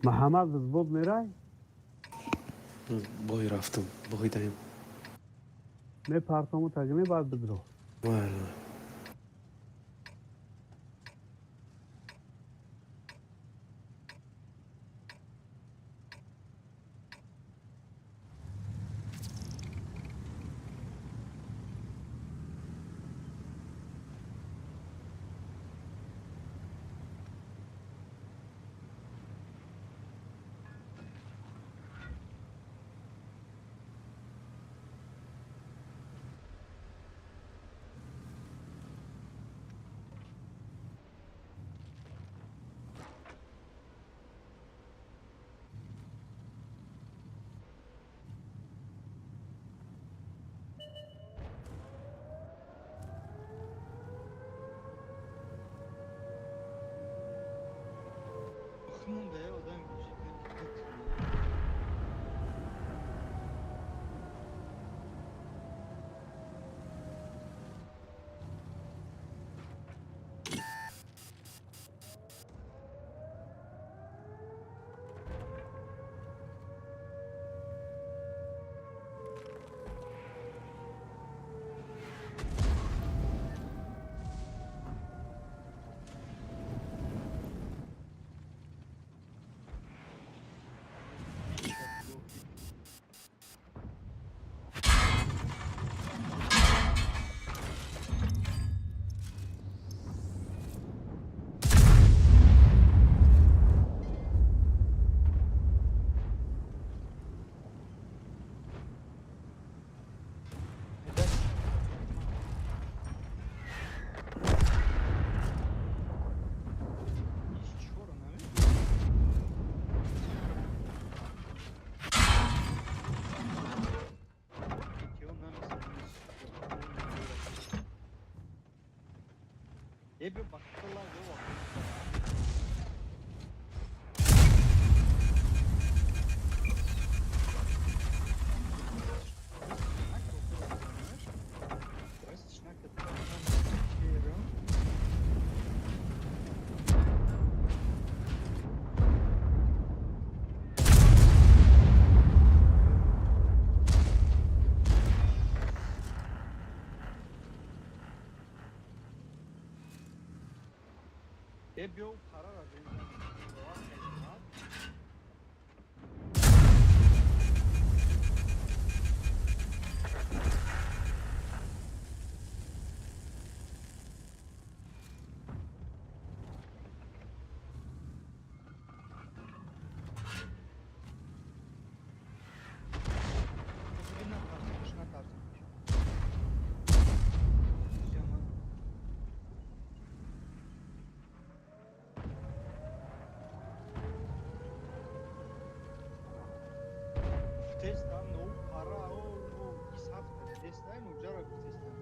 Муҳаммад взвод мерай? Бой рафтам, бой даем. Мепартому тагиме, баъд бидро. Майли. Монда я одам бозӣ. Эби бактыла. Эбио парара. Гуфтестам, но пара исҳафта дидестай, муҷара гуфтестам.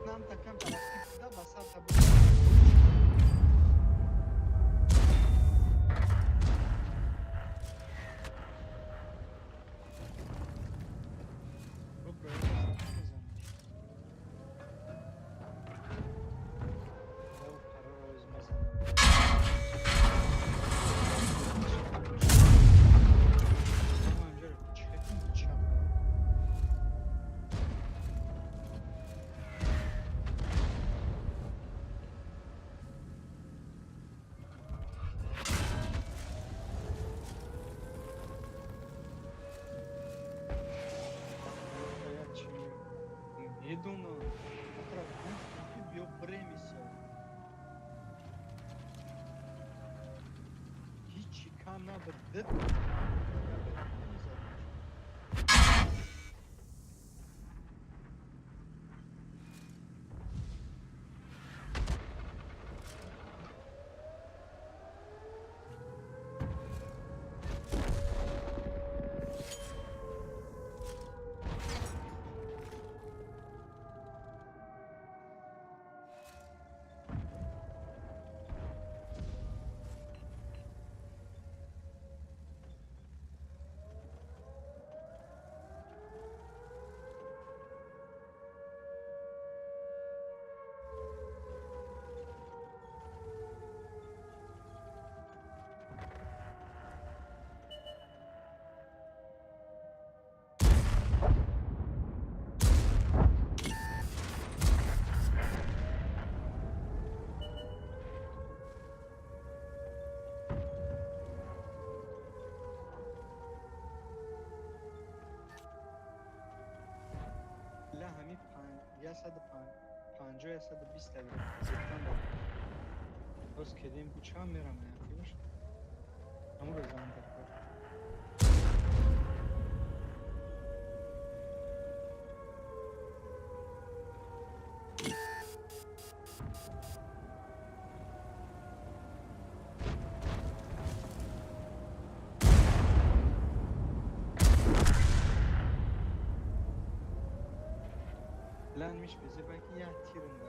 Нам такам тарафи ба сар. Медонам, ки биё бремиса, ҳичи кам набуд. 150 120 евро. Боз кедем бу чанд мерам яқибаш. Ҳамуро зан дар кор. Lenmiş bizi belki ya tirinde.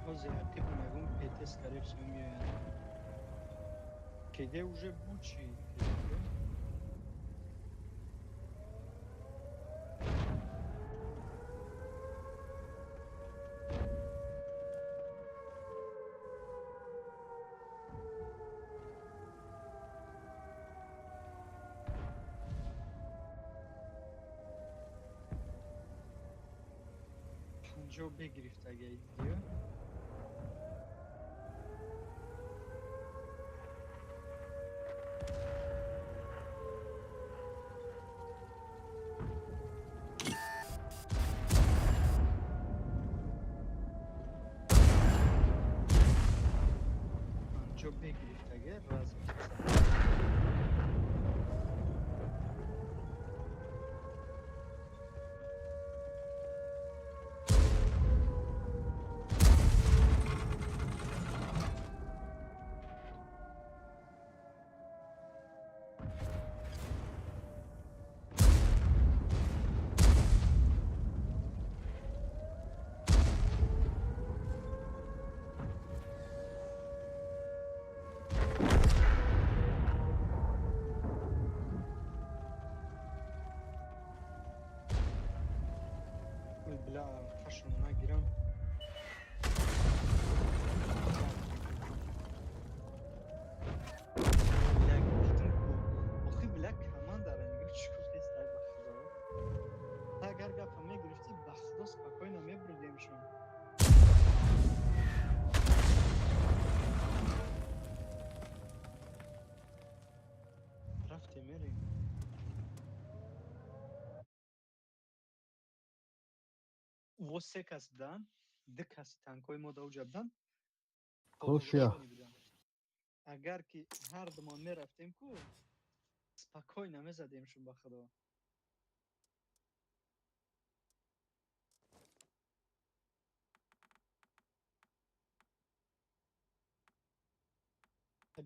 Ҳозир яқиб мегум ПТ скорее всего меояд. КД уже бучи. Панҷоҳ бегирифт ага идио. Панҷоҳ бегирифт ага разм. Ой, бля, қашон нагирам. Бля, гуфтам ку. Охи, бля, командара нигоҳ чӣ гуфтестай, ба худо. Агар гапа мегирифтӣ, ба худо, спокойно мебурдемшон. Рафте мерем. Во се кас буданд, ду каси танкҳои мо дар уҷа буданд. Хошия. Агар ки ҳар думон мерафтем ку, спокойно мезадемшон, ба худо.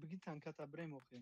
Биги танката брем охи.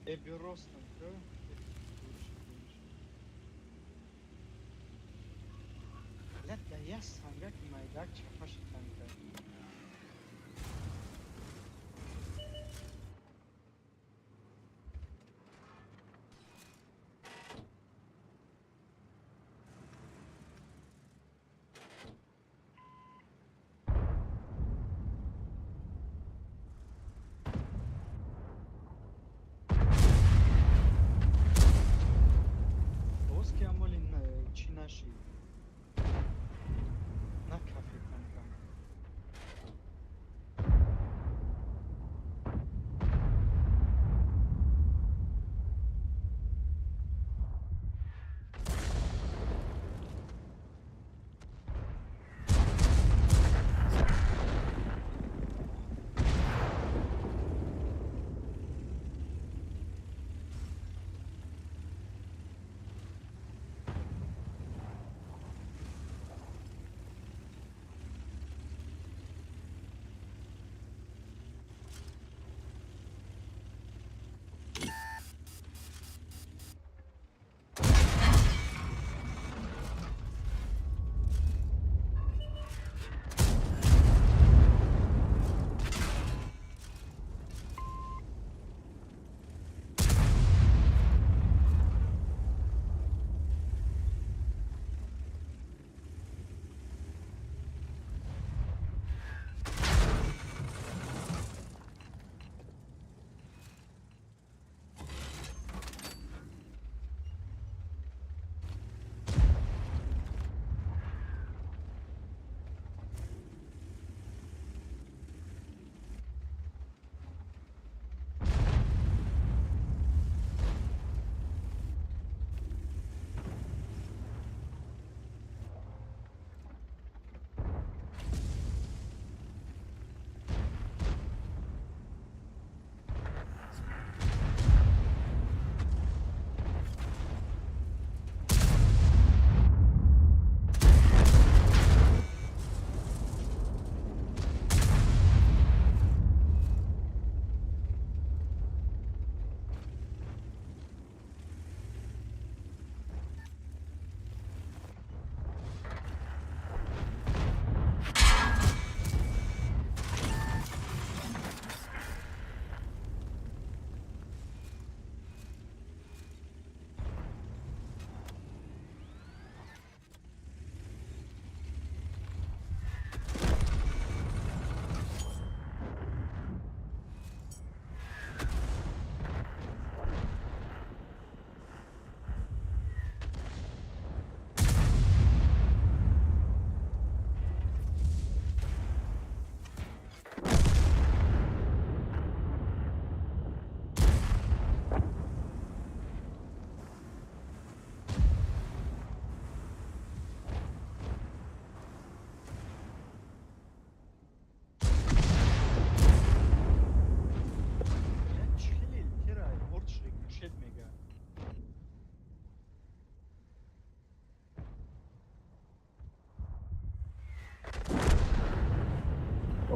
Э, биё ростам ку. Бля, да я сангаки майдак чапаши танка.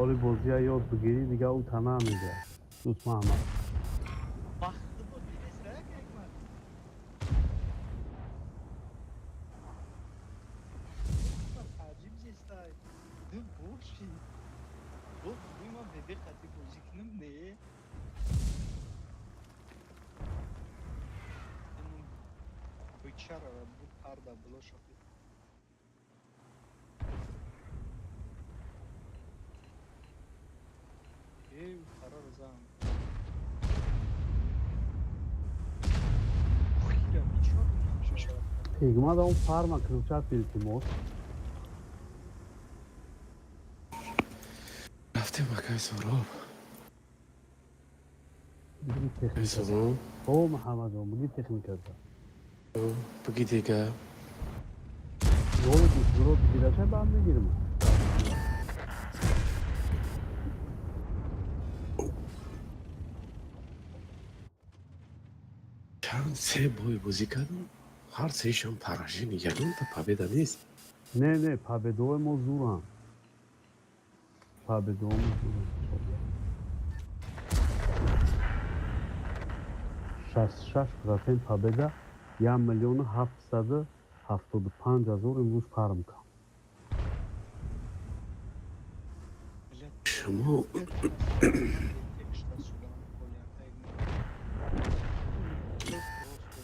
Оли бозия ёд бигирӣ, дига ӯ та намегирад. Дӯст Муҳаммад. Бахти буд, дидеста як ҳикмат. Аҷиб зистай. Ду боши. Бо буи ман бебе қати бозӣ кунам, не. Бичара буд парда було шохи. Э, қарор зам. Хира бичор. Ҳикмат он фарма ключат, илтимос. Рафтем, акай Суҳроб. Биги Акай техника. Суҳроб. О, Муҳаммадҷон, биги техниката. Биги дига. Ёли дӯстро бигирача баъд мегирам. Чанд се бой бозӣ кардам, ҳар сеишам поражение, ягонта победа нест. Не, не, победои мо зурам. Победои мо зурам. 66% победа, 1 775 000 имрӯз фарм кам. Шумо Текшта шудам коля. Просто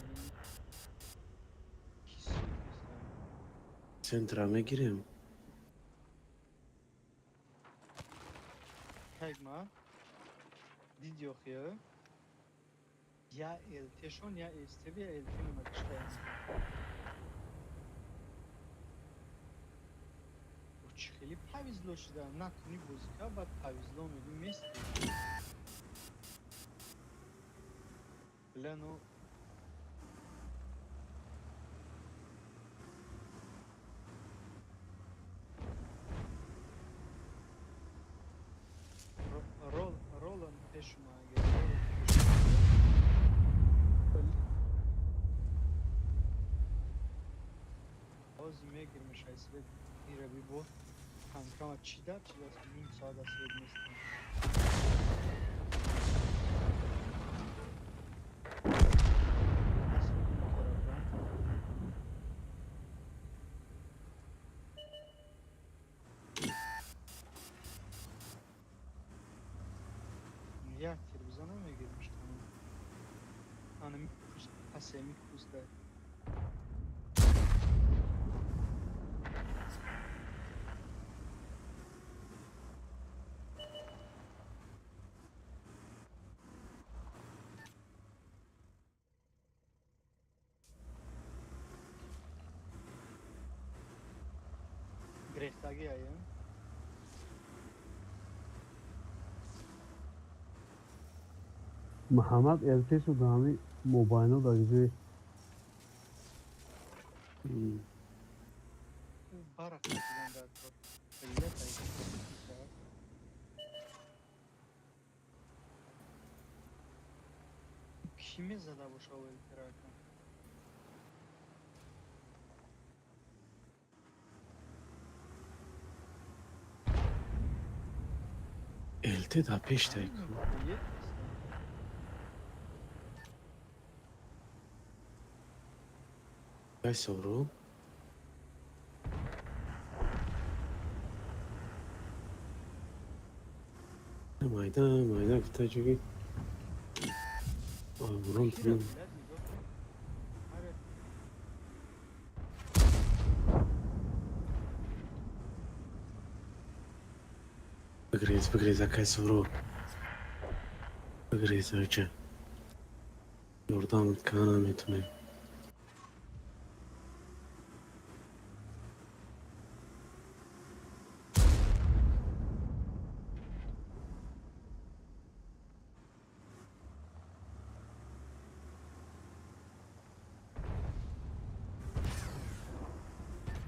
киси. Центра мегирем. Кайгма диди охи, я ЛТшон, я СТВ, я ЛТ намакиштаям. Чӣ хеле повезло шуда, натуни бозӣ кард, баъд повезло мегӯ мести. Бля, ну Роланд пешума, агар Роланд пешума. Ҳозир мегирмеш ай свет ира бибо камкама чӣ дар чӣ даст ним соат аз свет нестам. Даст мекардам. Як тир бизанам, мегирмеш, тамом. Ана ми пасеми куста. Грехтаги ая. Муҳаммад ЛТ шуд ҳами мобайно дар ҷои Барақ шудан дар кор. Миллат ай. Кӣ мезада боша ЛТ-ра ака? ЛТ дар пеш тай ку. Е, Акай Суҳроб. Майда майда гуфта ҷуги. Оброн Кира тунам. миллат нигоҳ кун. Ҳар Бигрез, бигрез, акай Суҳроб. Бигрез, оча. Ёрдамат кана наметонем.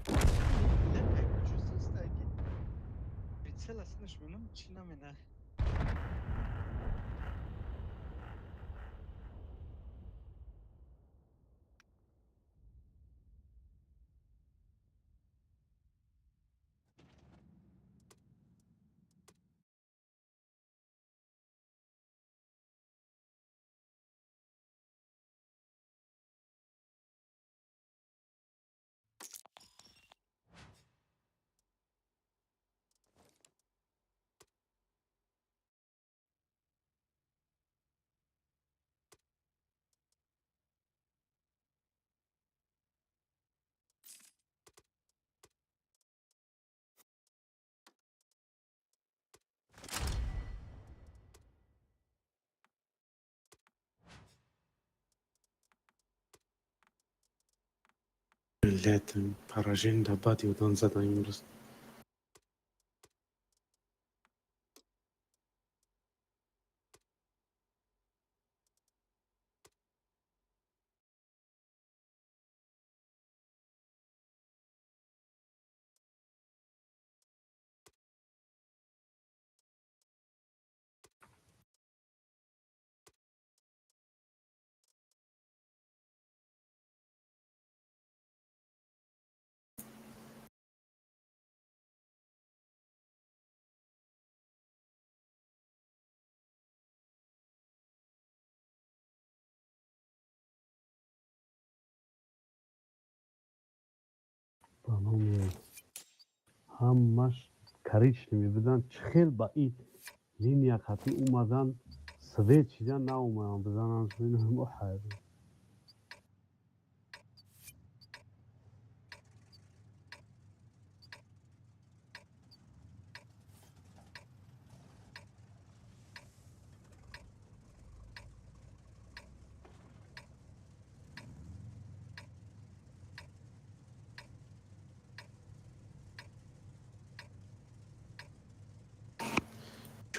Миллат ай куҷо состай ки прицел аснаш менам чӣ намена. Блядь, поражение да баъд ёдан задан имрӯз. Ба номи ҳамаш коричневый будан, чӣ хел ба ин линия хатӣ омадан, свет шидан наомадан бизанан. Ҳайрон.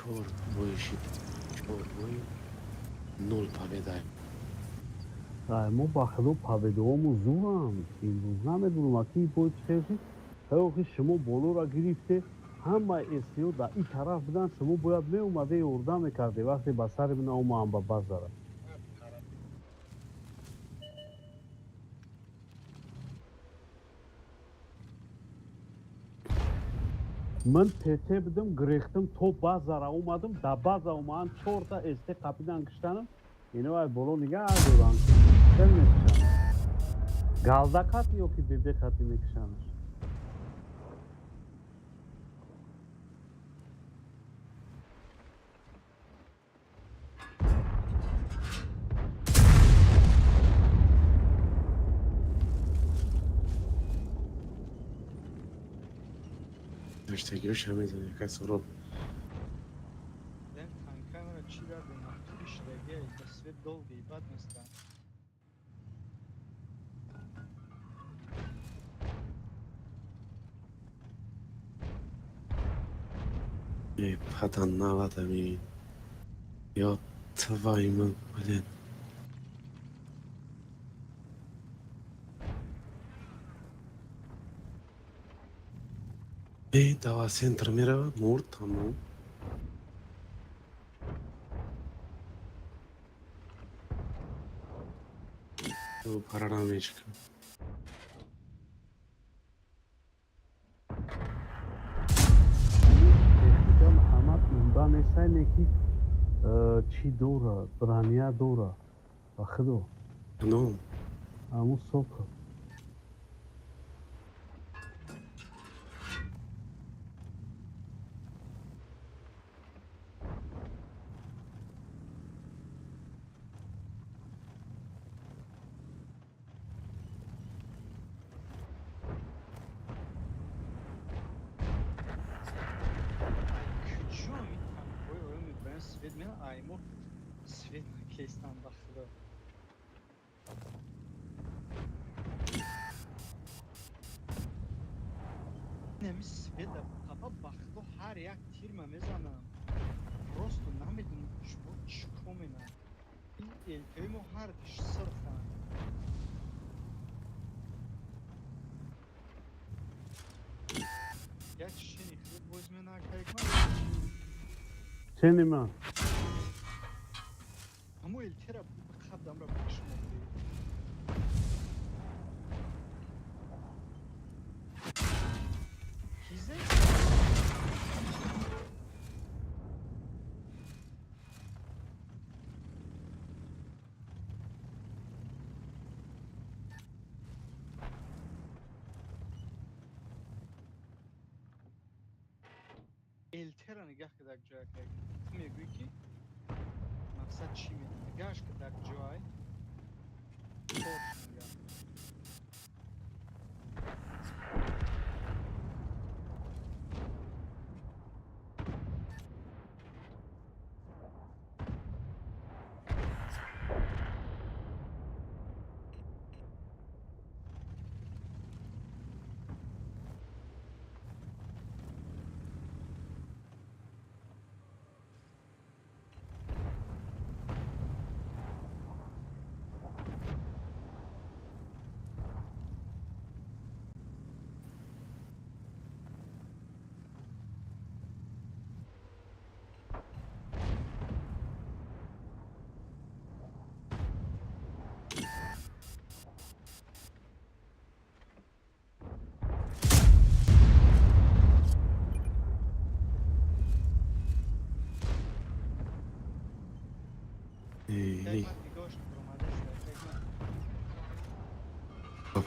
Чор бой шид, чор бой, нол победа. Мо ба худо, победаҳомо зуранд имрӯз. Намедонам, аки бой чӣ хел шид. Охи, шумо болоро гирифте, ҳамаи эсиё дар ин тараф буданд. Шумо бояд меомаде, ёрдам мекарде, вақте ба сари ман омаам ба базара. Ман ТТ будам, гирехтам, то базара омадам, дар база омадан, чорта СТ қапидан, киштанам. Ино ай боло нигаҳ доранд, хел мекушанд, галда қати ё ки бебе қати мекушандш. Гаштагиҳоша медонӣ, яка Суроб. Дем танкамера чӣ дарде натури шидагия да свет долгий бад неста. Э, падан навадами. Ё твою, блин. Э, дава центр мерава, мурд, тамом. Парара мешка. Техника Муҳаммад унда нестай, не ки чӣ дора, броня дора, ба худо. Ну, Аму сока. Ай куҷо ами танкҳои оё мебаранд, свет мена, ай мо свет накестан, ба худо. Инами света қапа, ба худо, ҳар як тирма мезанам, просто намедонам чӣ менам. Ин элтои мо ҳар диш сирханд. Як шини худо боз менакайкман. Чени ман? Ҳамо элтера қабдамра бикшмо. Кизе? Элтера нигаҳ ки дар ҷоя кай, ту мегӯӣ, ки мақсад чӣ медонӣ, нигаҳаш ки дар ҷой торш нигаҳ.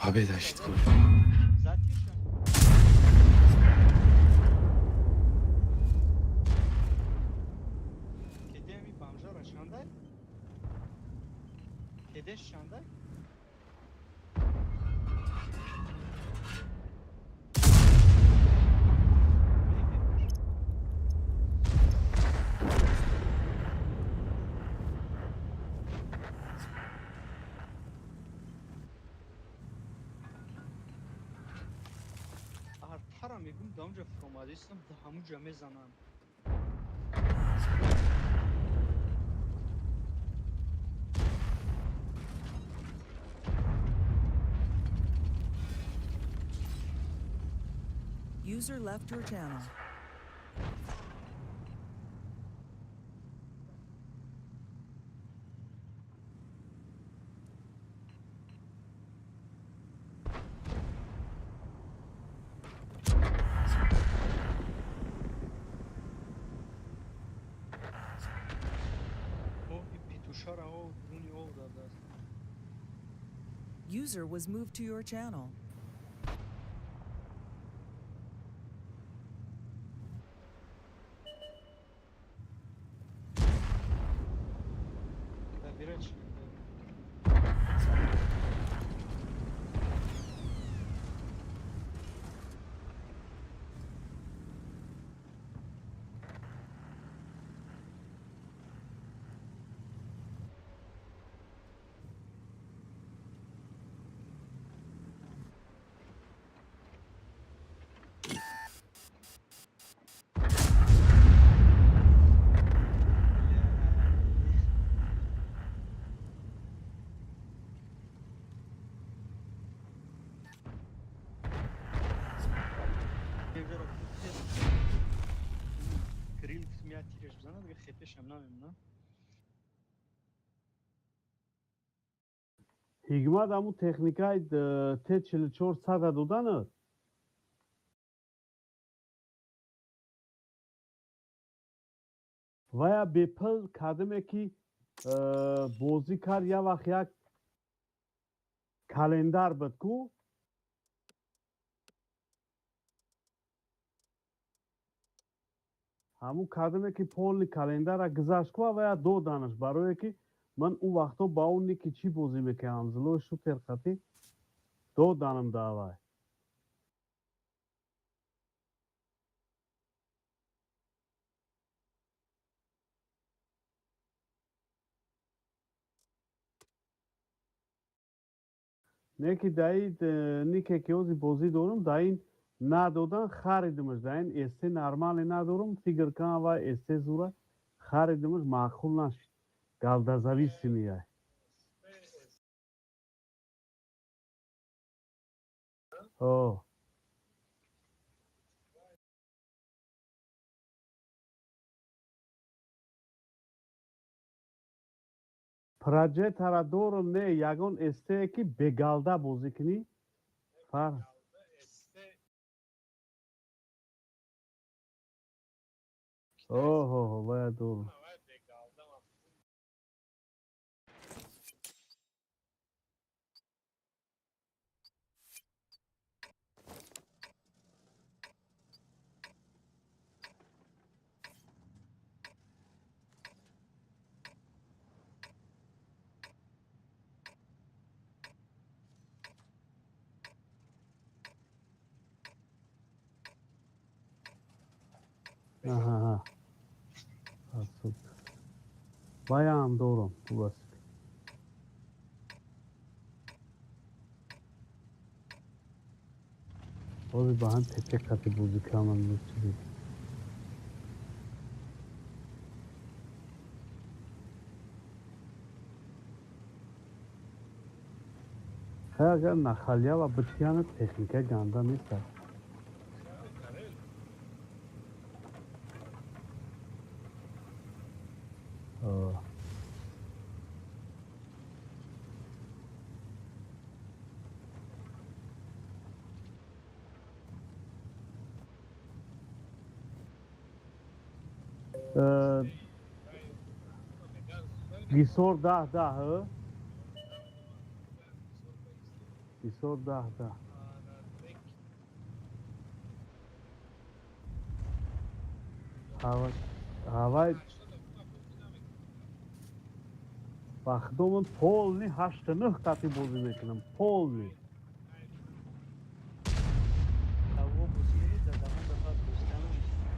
Победа шид ку. Затиша. Кедеми бомжара чандай? Кедеш чандай? Артара мегум, дамҷа фуромадистам, ҳамуҷа мезанам. User left your channel. О, и петушара о, дуни о дадааст. User was moved to your channel. Да бира чӣ? Грил я тиреш бизанад, дига хепешам намемонам. Ҳикмат, ҳамун техникаи Т-44 сада доданат? Вая бепул кадиме ки бозӣ кард, як вақт як календар буд ку. Ҳамун кадиме ки полный календара гузашт ку, вая доданаш, барое ки ман он вақто ба он ники чӣ бозӣ мекардам, зилои шутер қатӣ доданам давай. Не ки даид нике ки ози бозӣ дорум, даин надодан, харидимаш, даин эсте нормале надорум, фигр кан вай эсте зура харидимаш, маъқул нашид, галдазависимый яй. О, проҷектора дорум, не ягон эстее ки бегалда бозӣ кунӣ, фарқ. Оҳо, вая дорум. Аҳа, ваям дорум, бас. Ҳозир ба ҳам тепе қати бозӣ кардам. Чизи хай, агар нахалиява битияна, техника ганда неста. Гисор 10 10, Гисор. Ҳисор 10 10. Ҳавай ба худо, ман полный ҳашту нӯҳ қатъи бозӣ мекунам, полный. Аво бозӣ дар давом дафъа бозида намешавад.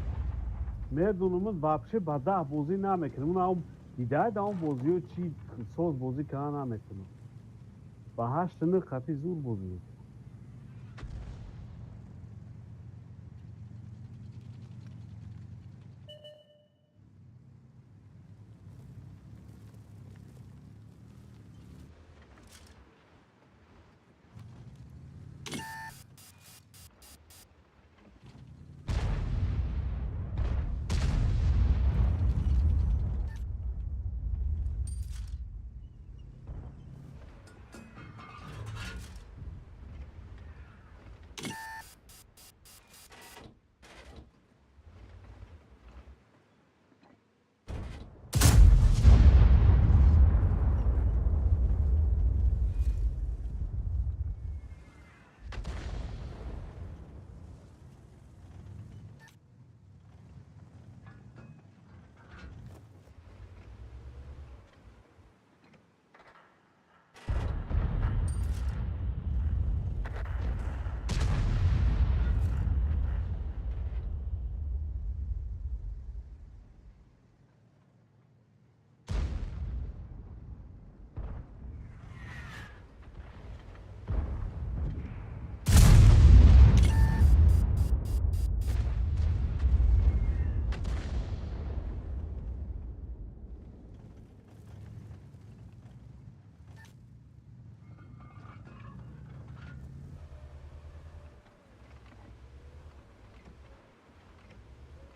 Медонам, вообще ба 10 бозӣ намекунам. Унам дидаи да он бозиё чи соз бозӣ карда наметунам. Ба ҳашту нӯҳ қатъи зур бозӣ мекунам.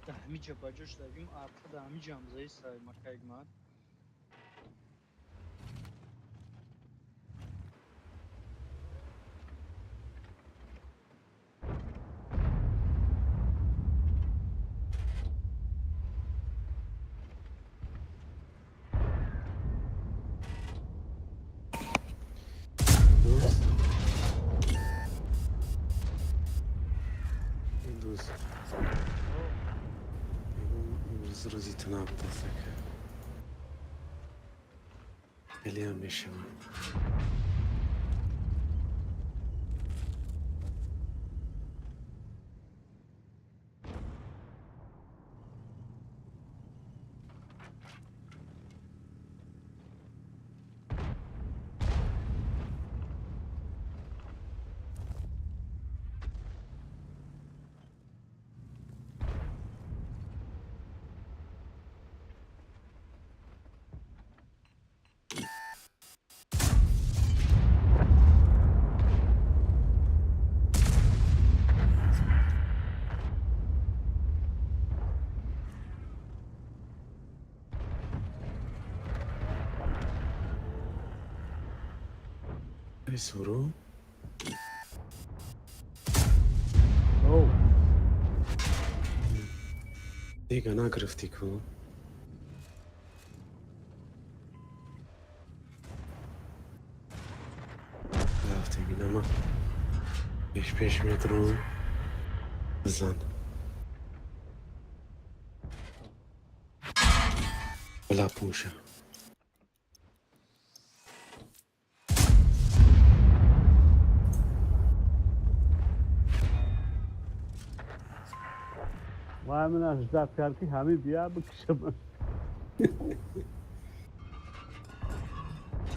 Да ҳамиҷа ба ҷо шудагим, арта да ҳамиҷа ҳам заисай макайгмад. Дӯст, имрӯз мегӯм, имрӯз рӯзи ту набудааст, ака. Хелеам мешавад. Эй, Суру. Оу. Дига нагирифтӣ ку? Рафтем, инама пеш пеш метрон бизан. Лапуша. Вай, мана ждать кард, ки ҳамин бия бикушам.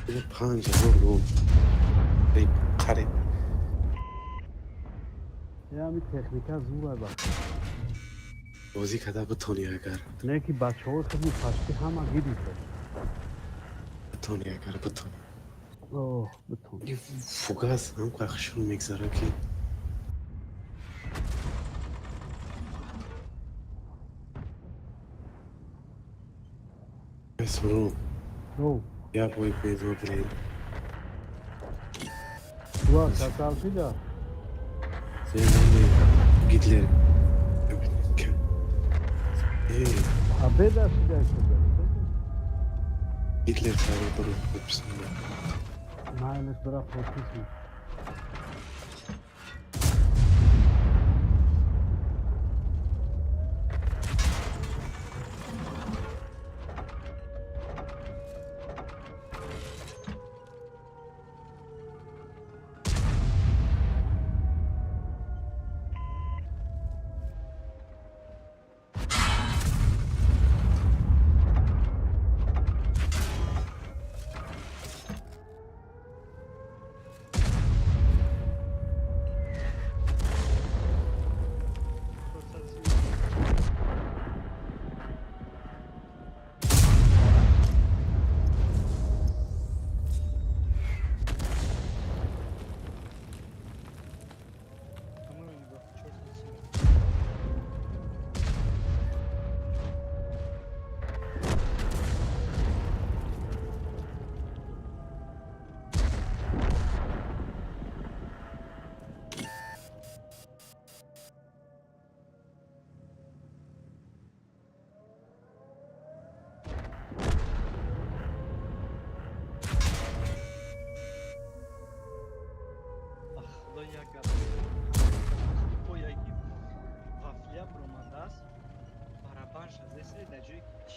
5000 рубл. Қариб. Ҳами техника зура ба. Бозӣ карда битонӣ агар. Не ки бачаҳои худмо почти ҳама гирифта. Битонӣ, агар битонӣ. Оҳ, битон. Фугас ҳам хушрӯ мегзара, ки Суру. Оу. Я бой бедо бирем. Ва касал шида. Гитлер. Э, Победа шида шида. Гитлер сари баро подписано. Майлаш бира подписм.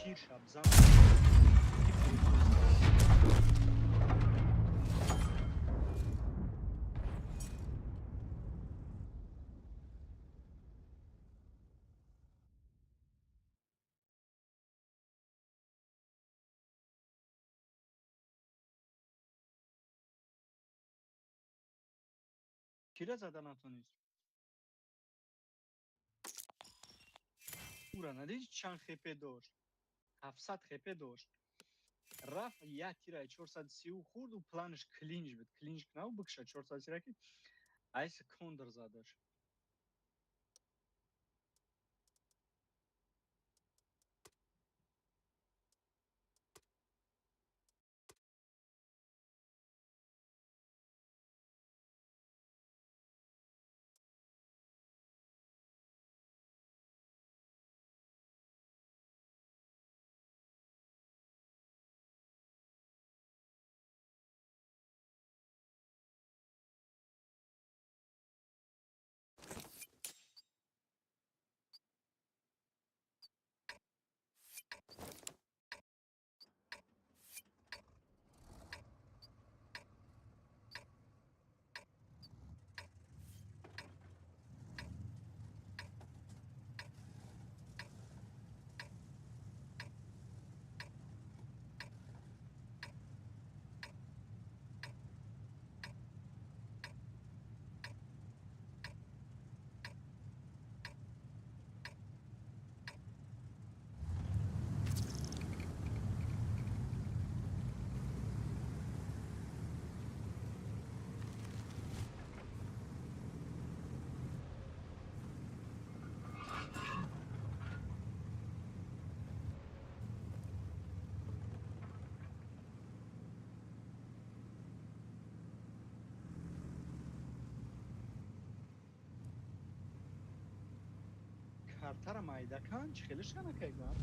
Тирша бзан. Кира зада натонист? Ура надиди, чанд хп дошт? 700 хп дошт. Рафт, як тираи 430 хӯрду, планаш клинч буд. Клинч кунаву бикша 430 раки айс кондр задаш. Картара майда кан, чӣ хеле шанакайган.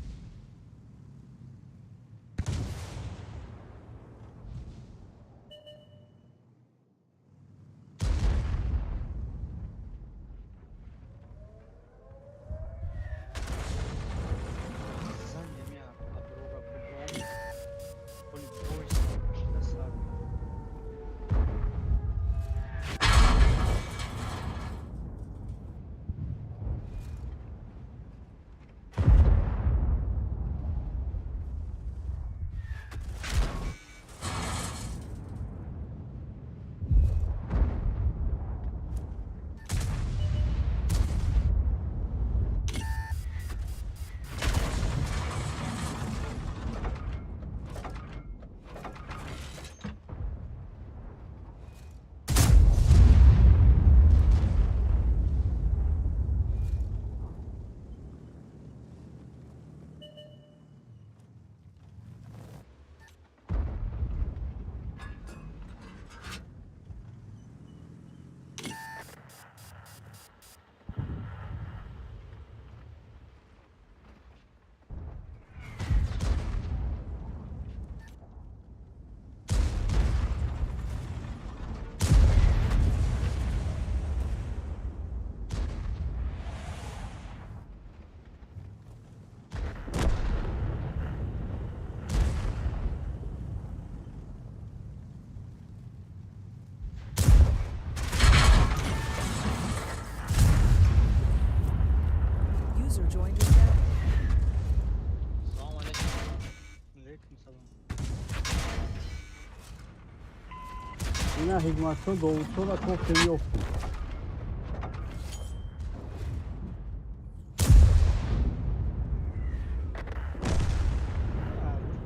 Зан еми аброра бубон, поли бой шида сар. User joined your channel. Салом алейкум. Алейкум салом. Ина ҳикматшо Довудшоро кофтем, ёфтем.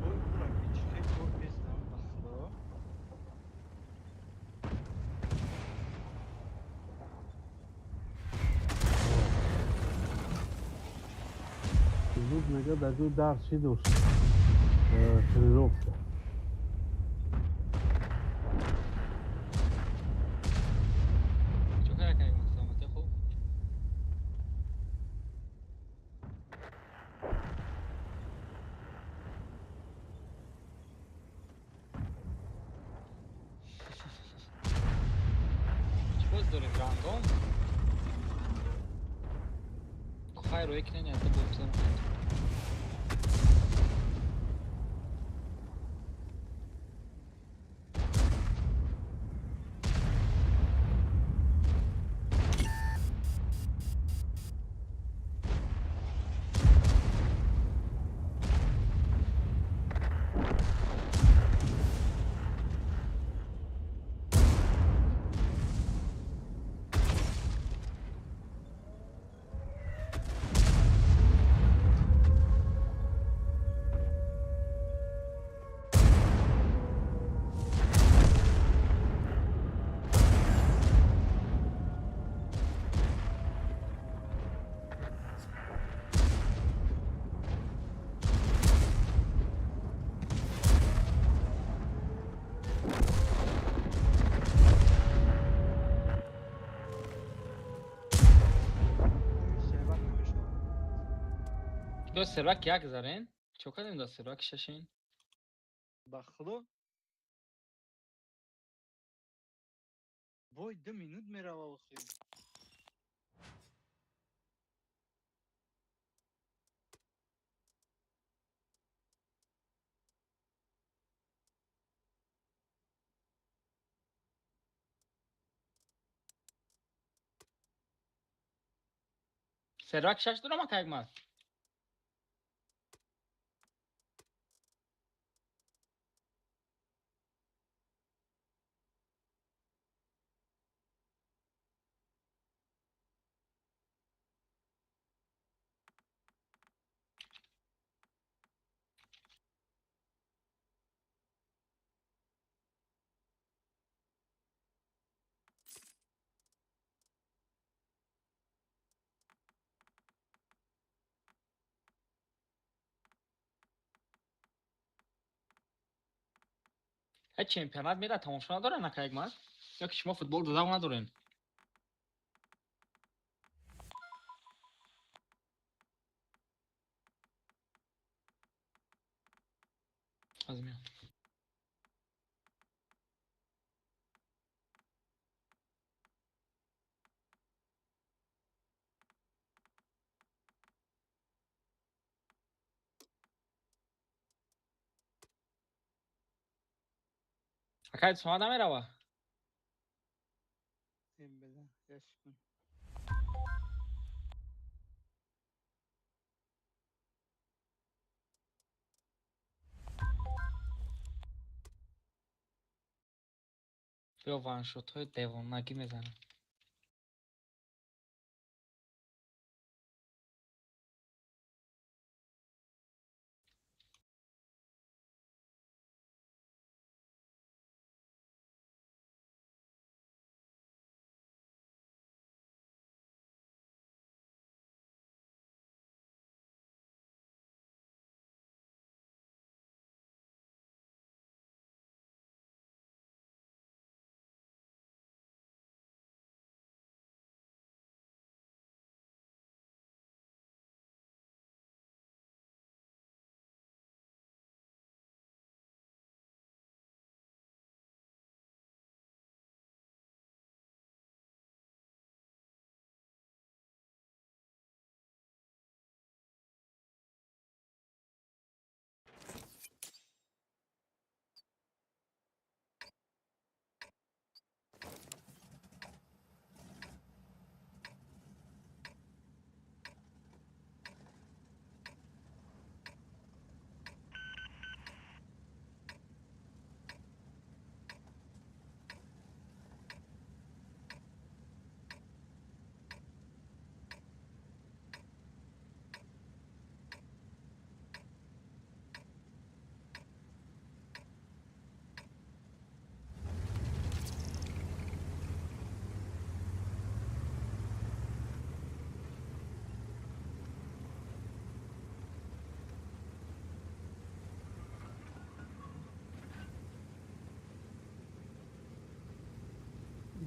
Бой бура ки чӣ хел кор пестам, ба худо. Имрӯз мега дар ҷои дарс чӣ дошт? Тренировка. Чӣ кор кардем? Саломатӣ хуб? Чӣ боз дорем? Рандом? Хайр, рӯй кинен, ята бозам. Биё сервак як зарен. Чо кардем да сервак шашин? Ба худо. Бой 2 минут мерава охир. Сервак шаш дорам ака як. Ҳеҷ чемпионат мера тамошо надорен ака Якмал? Ё ки шумо футбол додав надорен? Аз миём. Акай соат намерава? Ин беда, яш кун. Биё ваншотҳои девонагӣ мезанам.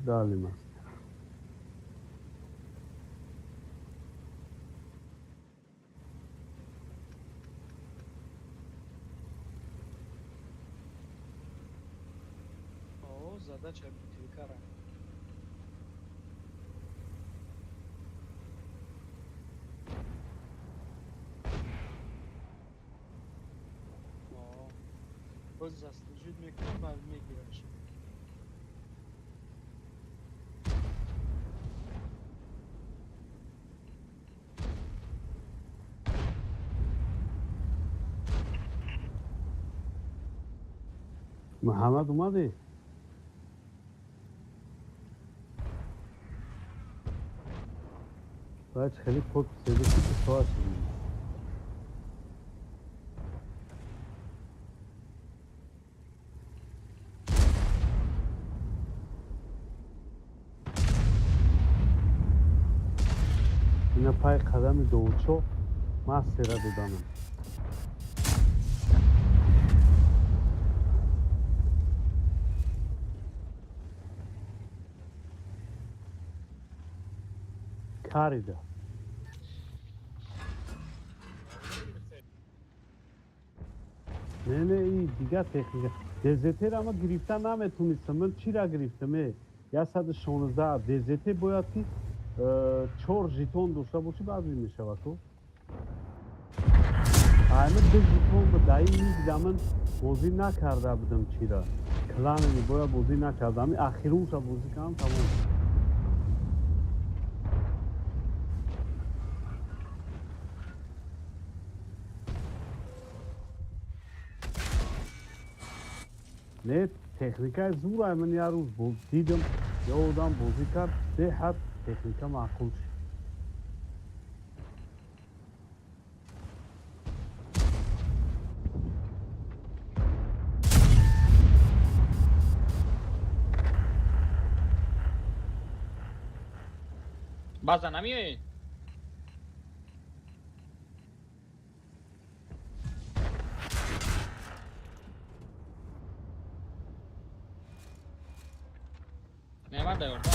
Дали мастер. О, задача бутылкара. О, боз заслужить мекунам, баъд мегираш. Муҳаммад, омадӣ? Бояд хеле подпись ки соат шудем. Ина пай қадами довучо мастера доданам. Карида. Не, не, и дигар техника. ДЗТ-ра ма гирифта наметунистам. Ман чира гирифтам? 116 ДЗТ бояд ки 4 жетон дошта бошӣ, баъд мешавад ку. Ами 2 жетон буд, дар ин лига ман бозӣ накарда будам чира. Кланами бояд бозӣ накарда. Ами ахирунша бозӣ кардам, тамом. Не, техникаи зӯрай, ман як рӯз дидам, я одам бозӣ кард, беҳад техника маъқул шуд. Баъзан намеоед? Неъмат дар ёрдам.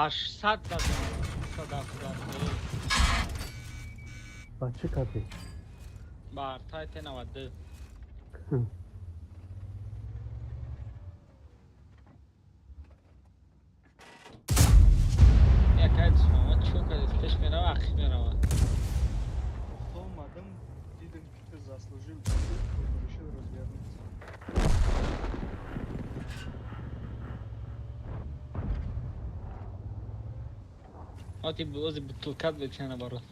Там 800 задам. Ба чӣ кардӣ? Ба артай Т92. Якай душман чӣ кардед? Пеш мерава, ақиб мерава. Омадам, дидам, ки ты заслужил, решил развернуться. Оти ози бутылкат бетяна барот.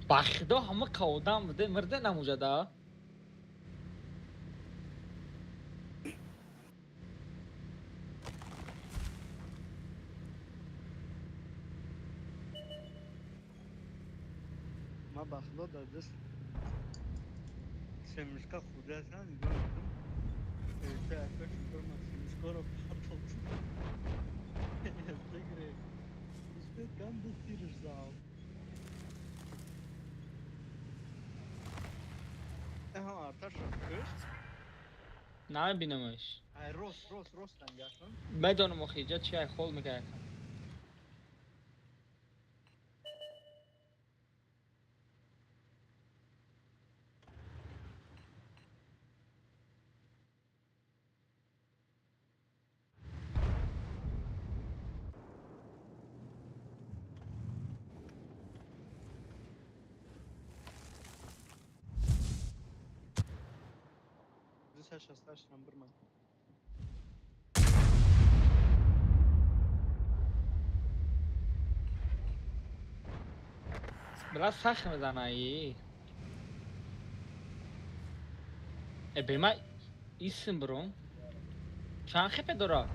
Ба худо ҳама одам буде, мирде намуҷада. Ма ба худо дар даст семечка хӯрдаастам, нигоҳ кардам. Семечкаро партофтам. Успел кам тирш зал. Аҳа, арташа кушт? Намебинамаш. Ай, рост, рост, рост нигоҳ кун. Медонам, охи иҷа чи ай хол мекард. 268 нам бирмад. Бира сахт мезанаи. Э бема исм бром. Чанд хепе дора?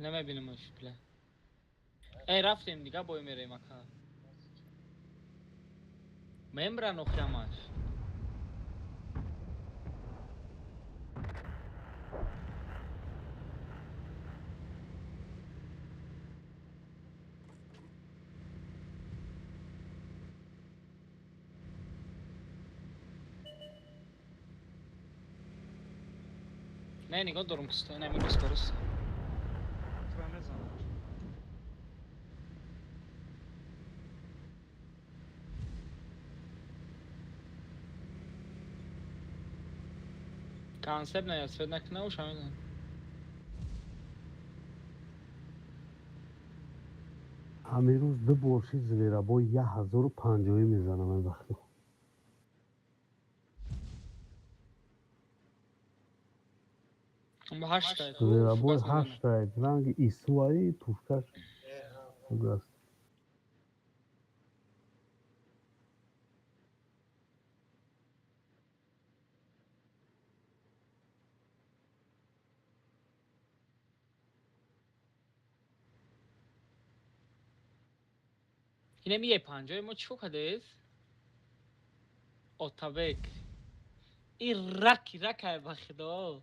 Намебинамаш бля. Эй, рафтем дига бой мерем ака. Мембран охиамаш. Не, нигоҳ дорум кусто, ин ҳамин рӯз. Тура мезанам. Концепт на свет накна уж ҳамин. Ҳамин рӯз ду бор шид зверобой 1050 мезанам ин вақто. Бо ҳашта. Зверобой ҳашта ранги исуаи пушкаш хугаст. Инами е панҷои мо чӣ кардез? Отабек. И раки ракай ба худо.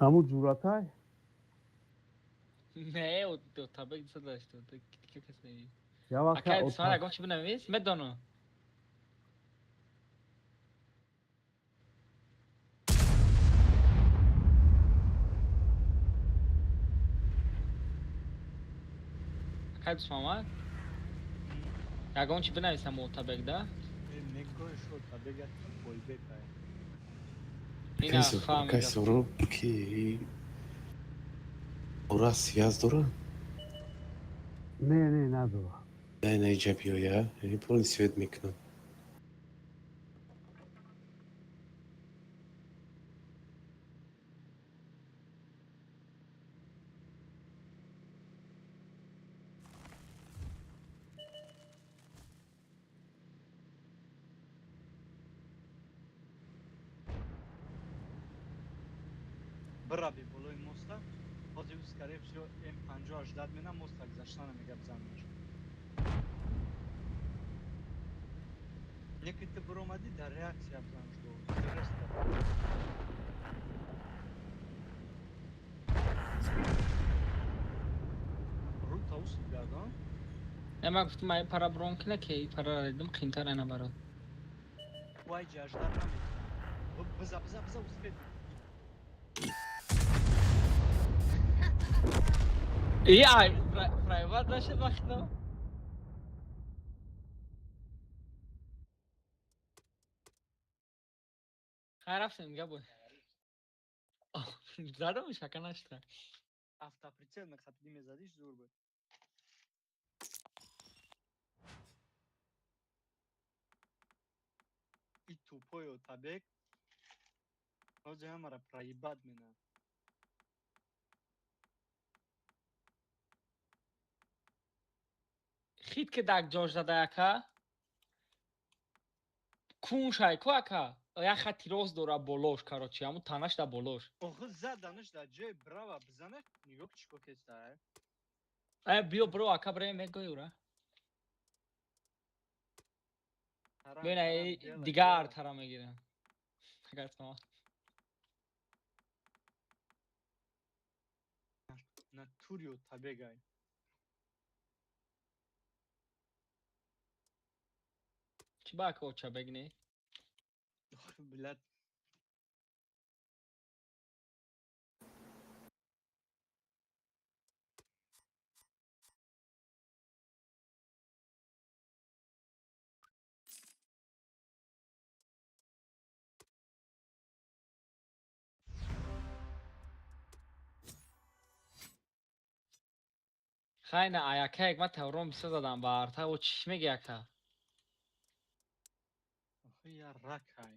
Ҳамун ҷуръатай? Не, Отабек 280. Ки кас не. Я вақт Акай дисман ягон чӣ бинавис? Медонам. Акай Дусмамад? Ягон чӣ бинависам Отабек да? Мегӯи шо Отабек як бойбекай. Ина Акай фаҳмидам. Сороб ки ура связ дора? Не, не, надора. Не, не, иҷа биёя. Яъне полный свет мекунам. Бираби болои моста. Ҳозир скорее всего М50 мена моста гузаштана мега бизанаш. Неки ту биромадӣ дар реаксия бизанаш до. Дуруста. Рӯ тавсиф гардон. Не, ман гуфтам ай пара брон кина ки и пара дидам қинтар ана барот. Вай ҷаждар наметавонад. Биза, биза, биза, успеть. И ай прайват нашед вақто. Хай рафтем дига бой. Задам шака нашта. Автоприцел мехапидӣ мезадиш зур буд. И тупой Отабек ҳозир ҳамаро проебать менад. Хит ки дак ҷош зада яка. Кун шай ку ака. Як хати рост дора болош, короче, ҳамун танаш да болош. Охи заданаш дар ҷои брава бизана, нигоҳ чӣ кор кеста. Э, биё бро ака бре мегӯй ура. Тарам, Бина тарам, делай, дигар делай. тара мегирам. Агар тамом. Натури Отабегай. Чӣ ба ака Очабек не? Охи блядь. Хай на аяка як ман таврон бисёр задам ба арта о чӣ меги ака? Охи я ракай.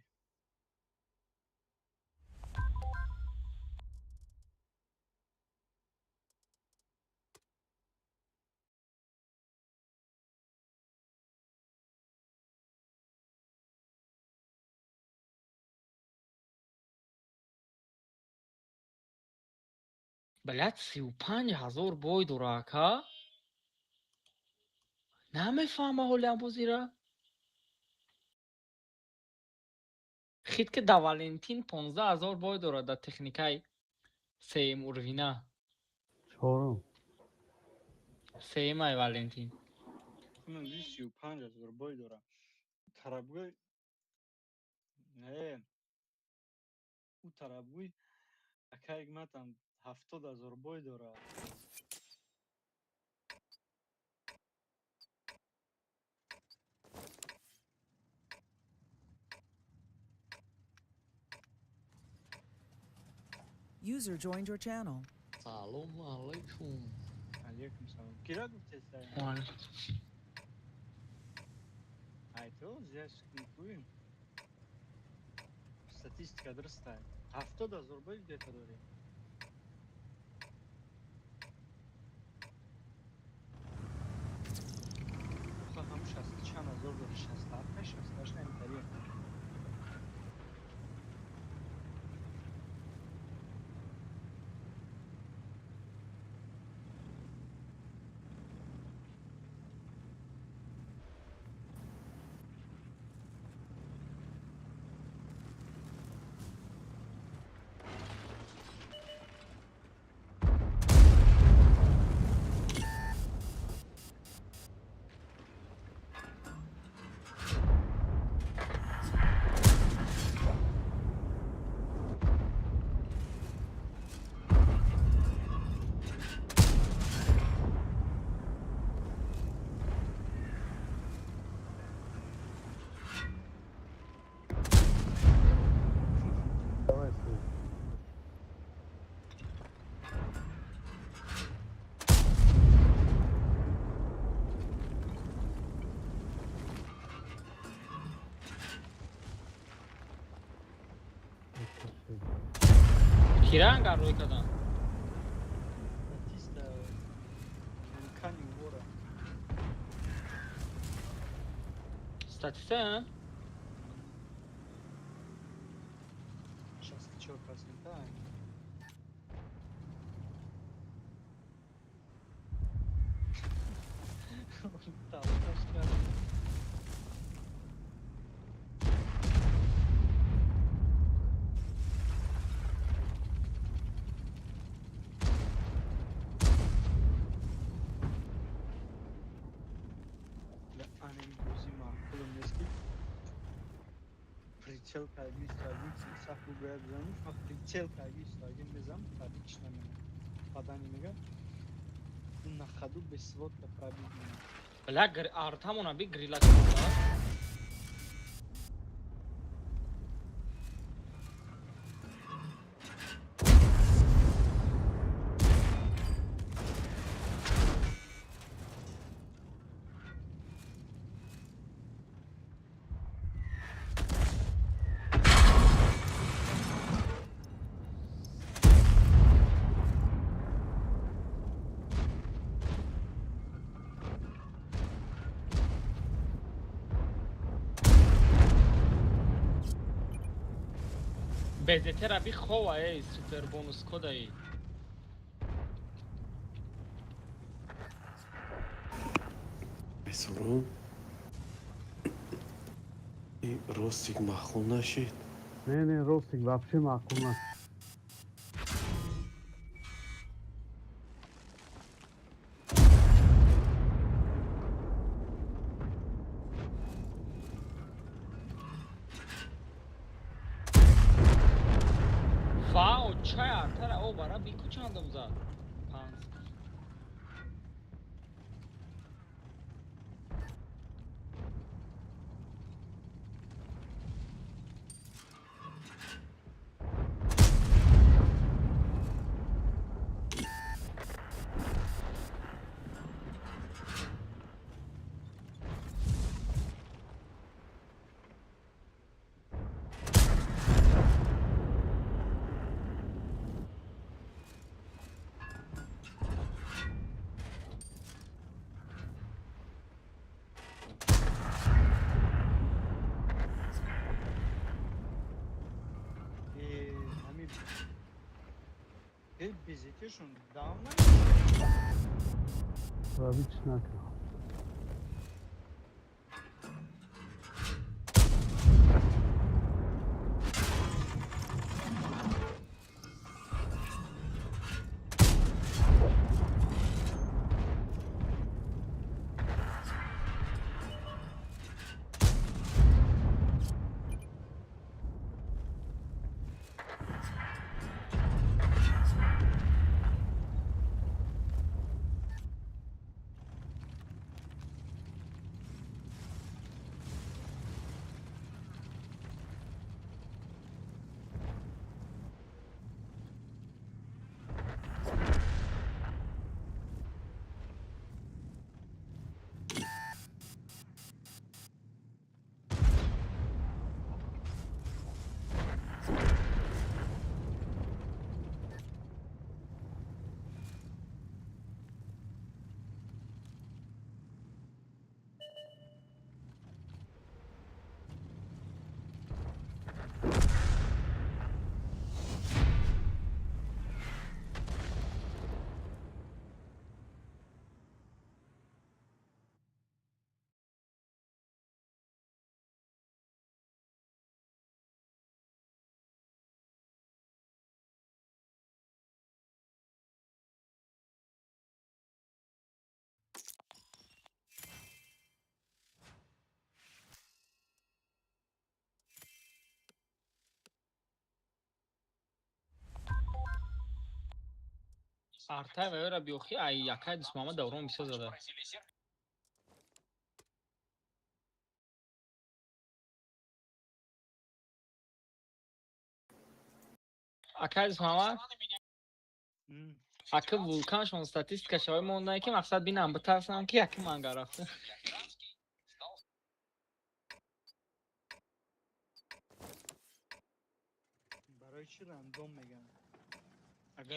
Блядь, 35 000 бой дора, ака. Намефаҳма ҳолиам бозира. Хит ки да Валентин 15 000 бой дорад, да техникаи сеюм уровня. Чорум. Сеюмай Валентин. 35 000 бой дора. Тарабгӯй не, ӯ тарабгӯй ака Ҳикматам 70 000 бой дора. User joined your channel. Салому алайкум. Алейкум салом. Кира гуфтеста? Ай, то зиёд кункӯем. Статистика дуруста. 70 000 бой где-то дорем. Ҳам шасту чанд ҳазор дори, 67, 68, намитария. Давай, су. Киранга рӯй кардам. Батиста имкани вора. Статиста? 64%. Талкаш кард. Анем бозӣ маъқулам нест, ки прицел карди истаги, сахт бугояд бизаниш, ма прицел карди истаги мезам, пробить намена. Падани мега на ходу без сводка пробить мена. Бля, артамона би грила чонда. Безетера би хова, эй, супер бонус кодаи. Бесурун. И ростик маъқул нашид. Не, ростик вообще маъқул наст. Вау, чай артара о бара бику чандам зад. Панз. Безитишон даун намешавад. Пробить накунам. Артай ва ёра биёхи, ай якай Дусмама даврон бисёр зада. Акай Дусмама, аки вулканшон статистика шавай монда, ки мақсад бинам, битарсам, ки яки манга рафта. Барои чӣ рандом мегӯянд?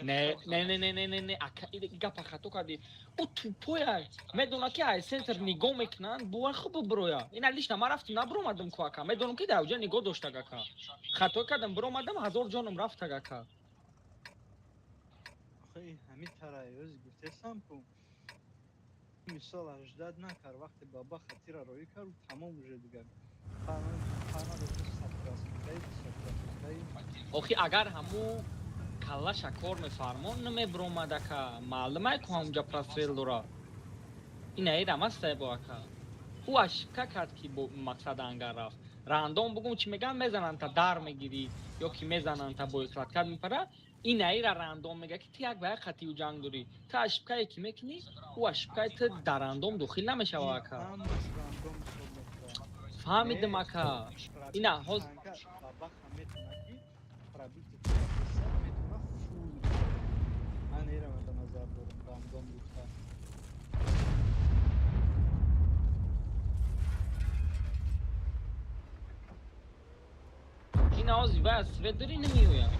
Не, не, не, не, не, не, не, ака, гапа хато кардӣ. Ӯ тупой ай. Медона, ки ай центр нигоҳ мекунанд, бовар хуб бибироя. Ина лично ман рафтам, набиромадам ку, ака. Медонам, ки дар оҷа нигоҳ доштаг, ака. Хато кардам, биромадам, ҳазор ҷоном рафтаг, ака. Охи, ҳамин тарай ӯз гуфтесам ку, мисол, аждад накард, вақте баба хатира роӣ кард, тамом, уже дигар Охи, агар ҳаму каллаша кор мефармон, намебиромад, ака. Маълумай ку, ҳамунҷа прострел дора. Ина эрам астай бо, ака. Ӯ ошибка кард, ки бо мақсад ангар рафт. Рандом бугум, чӣ мегӯям, мезананд, та дар мегирӣ ё ки мезананд, та бои мепара. Ина ира рандом мега, ки ту як ба як хатию ҷанг дорӣ. Ту ошибка е ки мекунӣ, ӯ ошибка и ту дар рандом дохил намешава, ака. Фаҳмидим, ака. Ина ҳоз бабаха метавона, ки пробити метавона фул. Ман эрам ба назар дорам, рандом гуфта. Ина ҳози вай аз свет дорӣ, намеояд.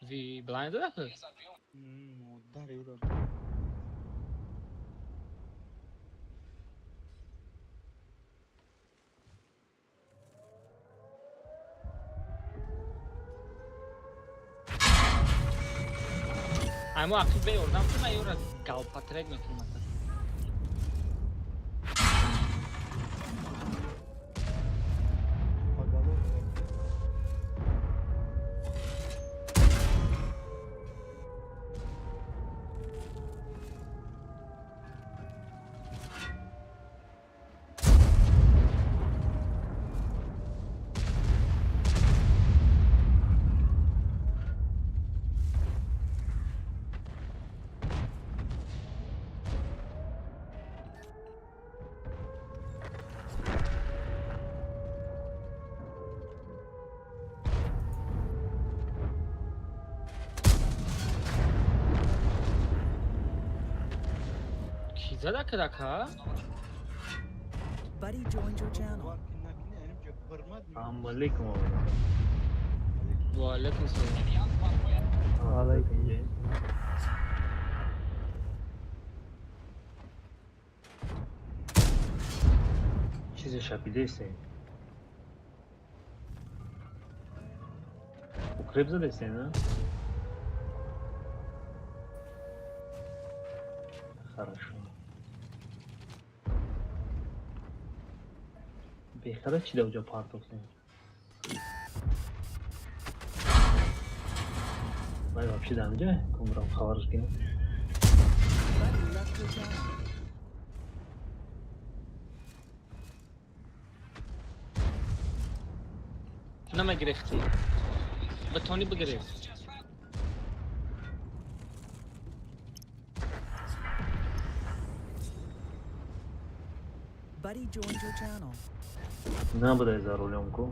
Ви блайнд задаку? Модари ӯро. Ай, мо ақиб беёрдам, ки ман ёра галпатрек мекунам, ака. Поголовно. Ки зада кадака? Buddy joined your channel. Бовар ки накунӣ, анимҷа бирмад. Салому алейкум. Ва алайкум салом. Алайкум. Чизе шапидесте? Фреб задастен, а? Хорошо. Бехара чӣ дар ҷо партофтем? Вай вообще дар ҷо? Кумрам хабарш гирам. Buddy left your channel. Намегирифтӣ. Битонӣ бигириф. Buddy joined your channel. Набудай за рулём ку.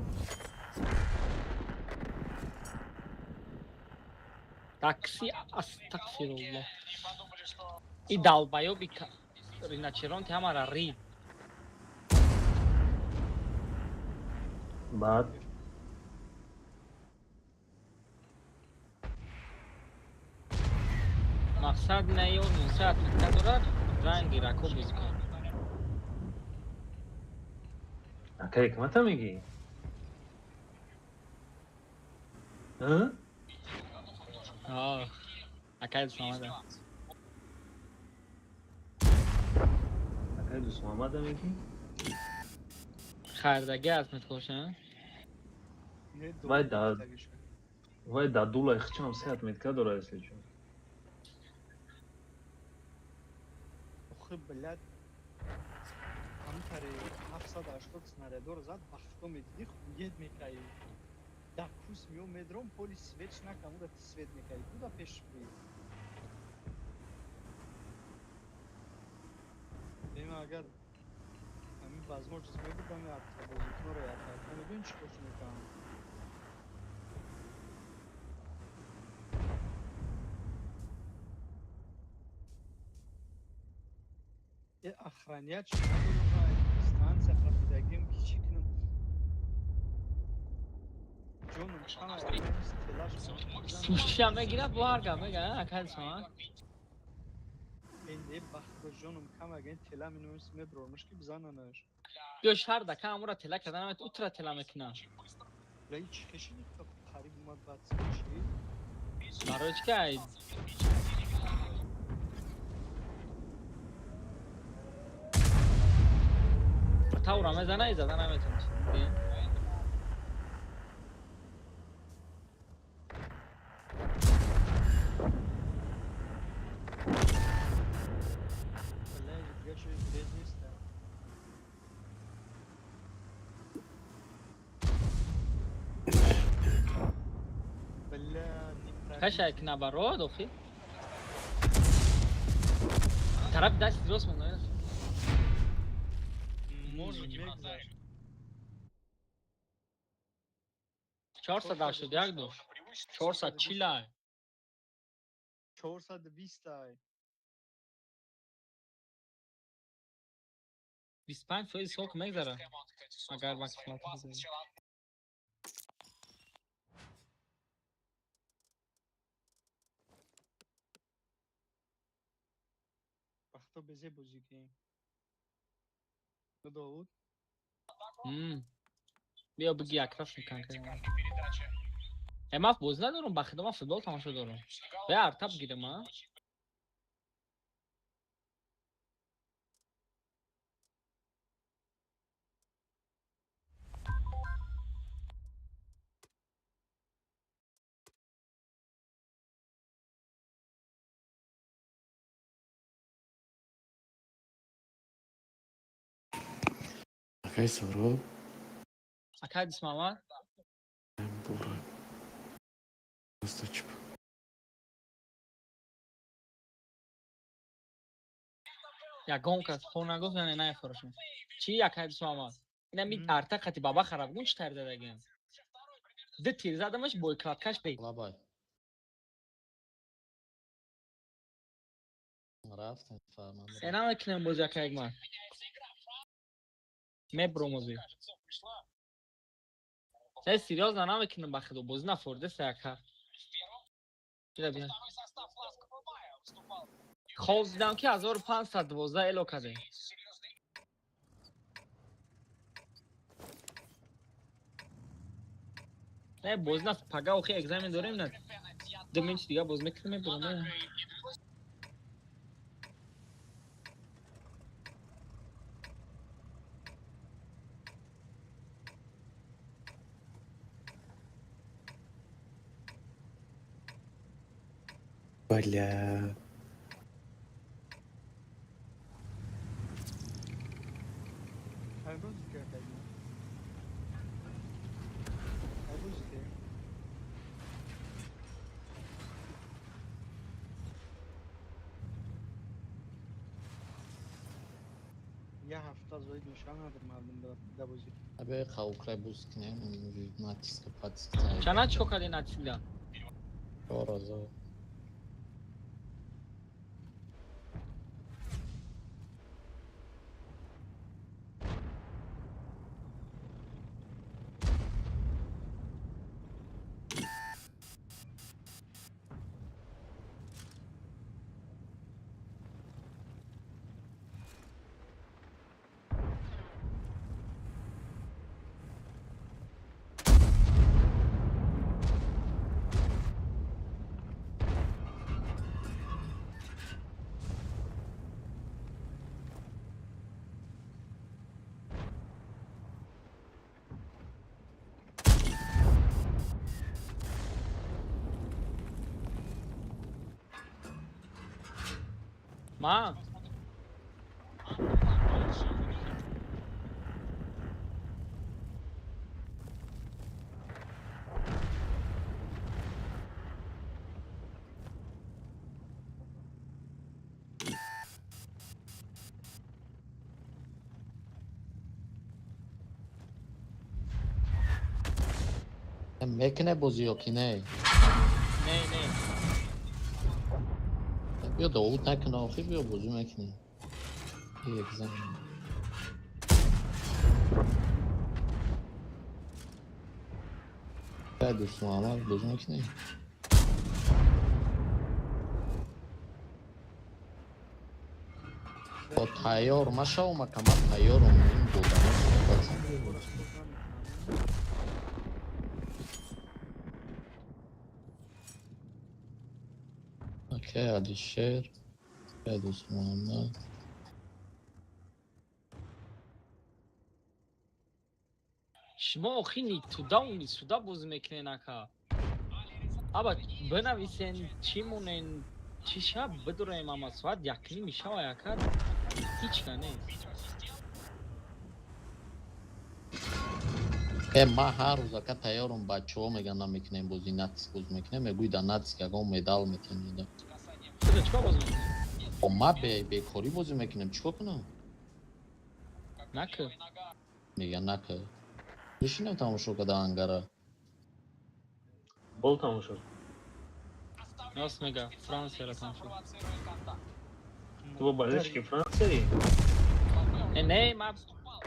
Такси, астағфируллоҳ. И долбоёби риночеронти ҳамара рид. Баъд Мақсад на ё 900 нукта дорад, ранги рако бозикун. Ака ҳикмата мегӣ? А? А, акай Дусмамада. Акай Дусмамада мегӣ? Хардаги аст меткоша. Не. Вай да. Вай да дулай хчам сеат метка дора если чо. Охи, блядь. Ҳамтари 780 снарядор зад, вақто медидӣ, хует мекаи. Дар кус миё медром, поли свеч накам, уда ти свет мекаи. Куда пеш би? Ема агар ҳамин возможность мебудам, бозикунро якка медонӣ чӣ кош мекардам? Э, охранять надорам, станция қапидагим ки чӣ кунам? Ҷоном кама телаш. Пушча мегирад, бо ҳар гап мега, акай Дусмамад. Энде бахто ҷоном кам аген тела минумис мебрормаш ки бизананаш. Биё шарда ка амура тела карда намет, утра тела мекуна. Ла ҳеч хешини қариб омад, баъд чӣ? Барои чӣ ки ай тавра мезана, и зада наметонӣ. Бля, дига чизи без неста. Бля, не. Каша ки набарод охи. Тарафи дасти рост монда. Может, мегзашт. 481 дошт. 440 ай. 420 ай. 25% сок мегзара. Агар ба қисмат бизанӣ. Вақто безе бозӣ кунем. Довуд. Биё биги якраф мекунам. Э, ман бозӣ надорам, ба худо, ман футбол тамошо дорам. Бе артаб гирам, а? Акай Сороб. Акай Дусмамад. Бура. Просто чип. Ягон кас хо нагуфт, яъне нафурӯшем. Чӣ, акай Дусмамад? Ина ми арта қати баба хараб гун чӣ тар задагиам? Ду тир задамаш, бойкраткаш бе. Лабай. Рафтем, фарман. Э, намекунем бози, акай Эгмар. Мебром ози. Не, серьёзно, намекунем, ба худо, бозӣ нафурдеса, ака. Бира, бия. Хоб дидам ки 1512 эло кардем. Не, боз на пага охи экзамен дорем на. Ду минут дига боз мекунем мебурам. Бля. Я ҳафта зоид мешавам надор мардум да бозӣ. Абе қавқрай буз кунем, натиска патиска. Чана чико кардӣ натиска? 4000. Ма? Мекне бозӣ ё ки не? Не, не. Биё Довуд накуна, охи биё бозӣ мекунем. Экзамен. Кай дӯст Муҳаммад бозӣ мекунем? Бо тайёр машав мака, ман тайёрам, ин бодамо суҳбат. Окей, Алишер. Кай дӯст Муҳаммад. Шумо охи ни туда ни сюда бозӣ мекунен ака. Аба бинависен чӣ монен чӣ шаб бидураем ама соат якним мешава ака ҳеч ка нест. Ман ҳар рӯз ака тайёрам, бачаҳо мегӯянд намекунем бозӣ, натиск бозӣ мекунем, мегӯй дар натиск ягон медал метиҳем. Чиро чикор бозӣ мекунем? Ма бекорӣ бозӣ мекунем, чикор кунам? Накӯ. Мегӯян накӯ. Бишинем тамошо карда ангара. Бол тамошо. Рост мега, Франсияро тамошо. Ту бо болельщики Франсияи? Не, ма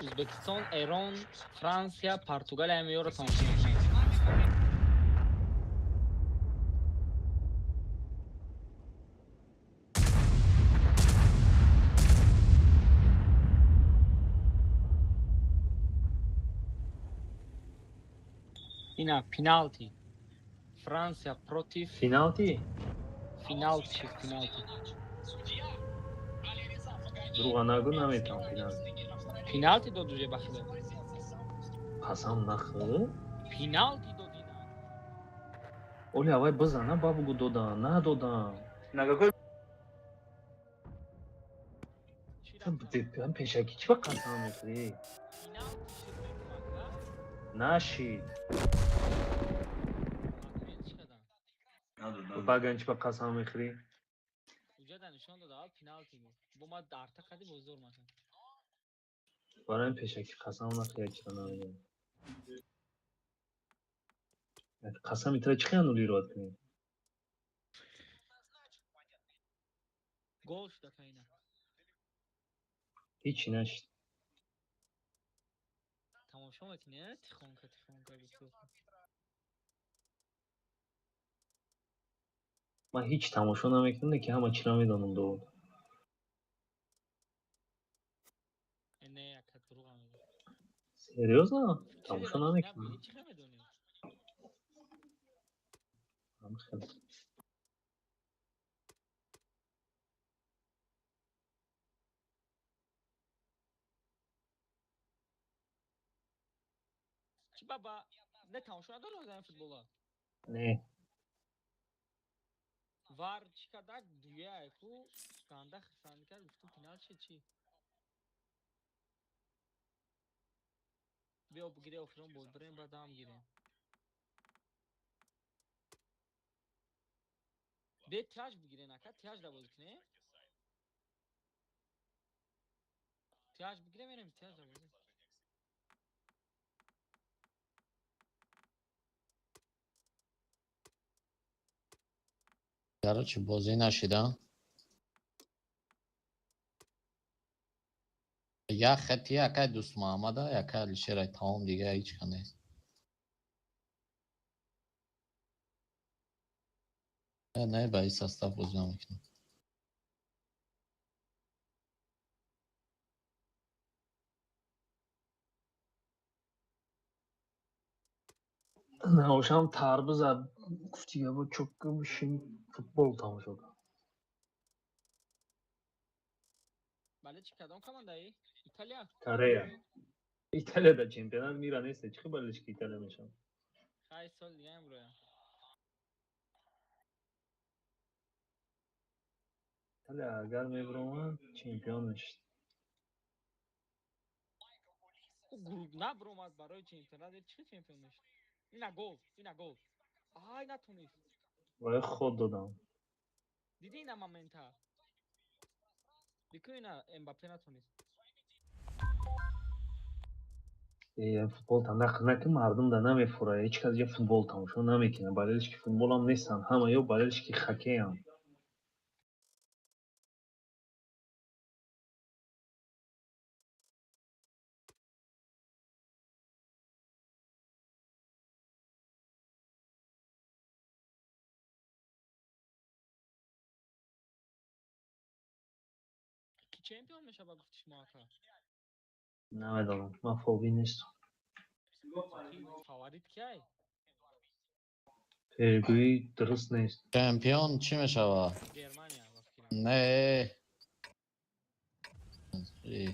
Ӯзбекистон, Эрон, Франсия, Португалия ҳамаёро тамошо мекунам. Ина пеналти. Франсия против Финалти? Финалти шид, финалти. Друга нагу наметавон пеналти. Пеналти дод уже ба худо. Қасам нахӯ? Пеналти дод ина. Оли авай бизана ба бугу додан, надодан. На какой Пешакӣ чӣ ба қасам мехӯрӣ? Нашид. Баган чӣ ба қасам мехӯрӣ? Уҷа нишон дод, аввал пеналти буд. Бо ма дарта кади боз зор макард. Барои пешакӣ қасам нахӯрӣ, чиро намедонам. Қасами туро чӣ хел аннулировать кунем? Гол шуда кайна. Ҳичи нашид. Тамошо мекунӣ, тихонка тихонка гуфту. Ман ҳеҷ тамошо намекунам, ки ҳама чиро медонам Довуд. Не, ака дурӯға мегӯ. Серьёзно? Тамошо намекунам. Чӣ хел медонӣ? Ҳам хел. Чӣ баба, не тамошо надори озани футбола? Не. Вар чӣ кардак, дуя ку ганда хисанд кард, гуфтум пенал чи чӣ? Биё бигире, охирон боз бирем, баъд ҳам гирем. Бе тяж бигирен, ака, тяж да бозӣ кунем. Тяж бигирем, мерем тяж да бозӣ. Короче, бозӣ нашида. Як хати якай Дӯст Муҳаммада, якай Алишерай, тамом, дига ҳеҷ ка нест. Не, ба ин состав бозӣ намекунам. Наошам тарбуза гуфтига бо чокка бишин футбол тамошо кун. Бале, чӣ, кадом командаи? Италия? Корея. Италия дар чемпионат мира нест, чӣ хел болельщики Италия мешаванд? Хай, сол дигаем роя. Италия агар мебуромад, чемпион мешид. Ӯ гурӯҳ набуромад барои чемпионат, чӣ чемпион мешид? Ина гол, ина гол. Ай, натонист. Вай ход додам. Дидӣ ина момента? Бику, ина Эмбаппе натонист. Э, футбол та нақл накун, мардум да намефура. Ҳеҷ кас ҷа футбол тамошо намекунад. Болельщики футболам нестанд, ҳама ё болельщики хоккейанд. Ки чемпион мешава, гуфти шумо, ака? Намедонам, ман фолбин нестам. Ки фаворит киай? Пешгӯӣ дуруст нест. Чемпион чӣ мешава? Германия, ба фикрам. Не. Э,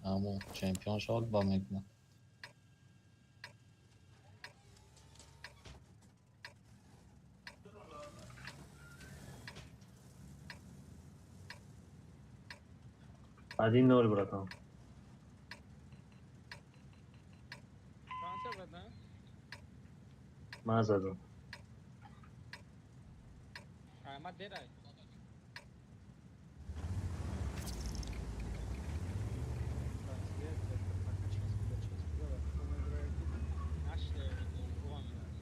ҳамун чемпион шавад, ба мекунад. 1-0, братан. Франсия зад, не? Ман задам. Ай, ма дерай. Бразилия пока часпида, часпида ва хто мебурад ки Наште, гол мерад.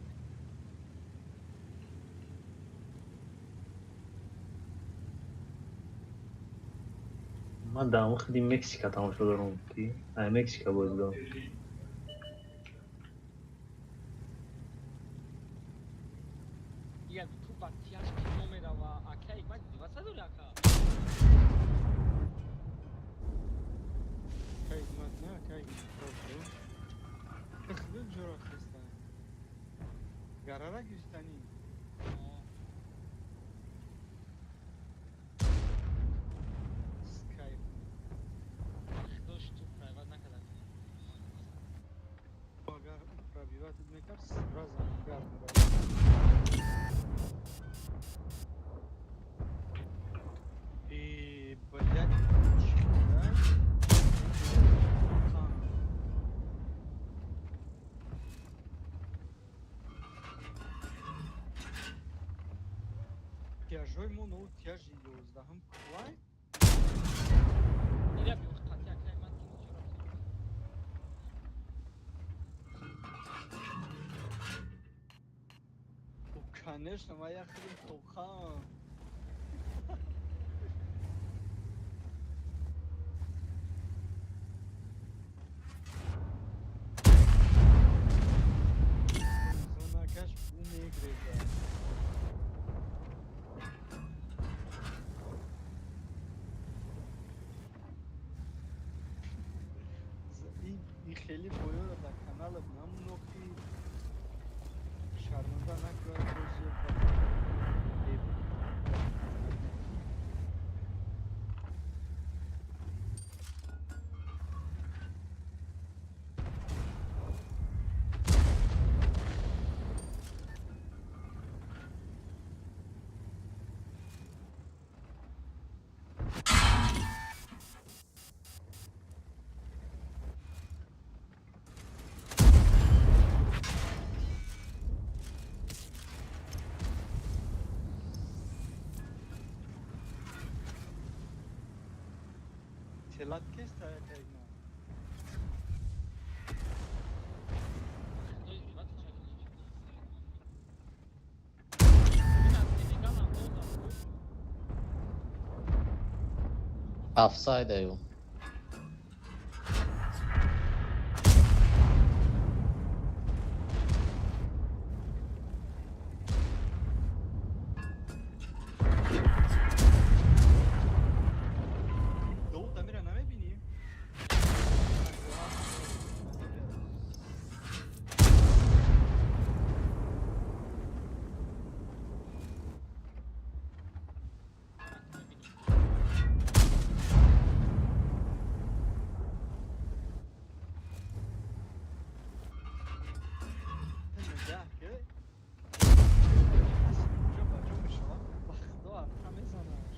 Ман дар он хеле Мексика тамошо дорам, ки ай Мексика бозӣ дорам. Ия ту ба тяж кино мерава, ака, ма диваса дори, ака. Кайгмат не, кайгмат просто. Хлеб ҷора хеста. Гарара гирифтанӣ. О, Скайп. Дош ту прайват накарда. Агар пробивать мекард, сразу гар мебарад. И, блядь, чӣ да? А. Тяжои мо но тяжи 11-ҳам кулай. Ира биё қати, ака, ман кино ҷора. О, конечно, ма як хеле тоқам. Зонакаш бу мегреза. Ин хеле боёра дар каналат намунохӣ, шарманда накунад бозиё. Телат кеста якайна. Офсайд аю. Довуд Амира намебинӣ? Нигоҳ ки куҷо ба ҷо мешавад, ба худо арқа мезанаш.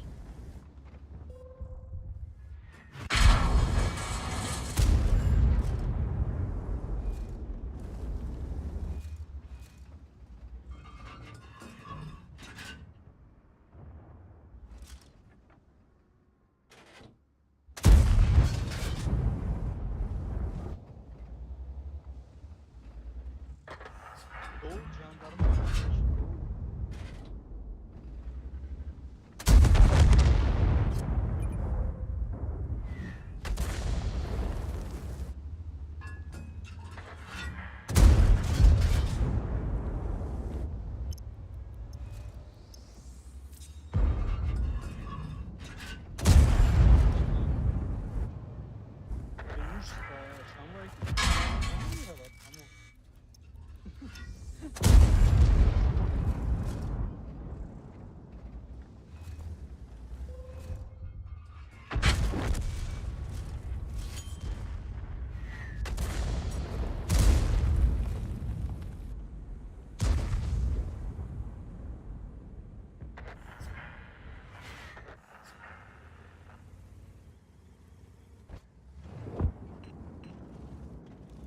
Doğu jandarma varmış, Doğu. Бенуш чанд меравад, тамом.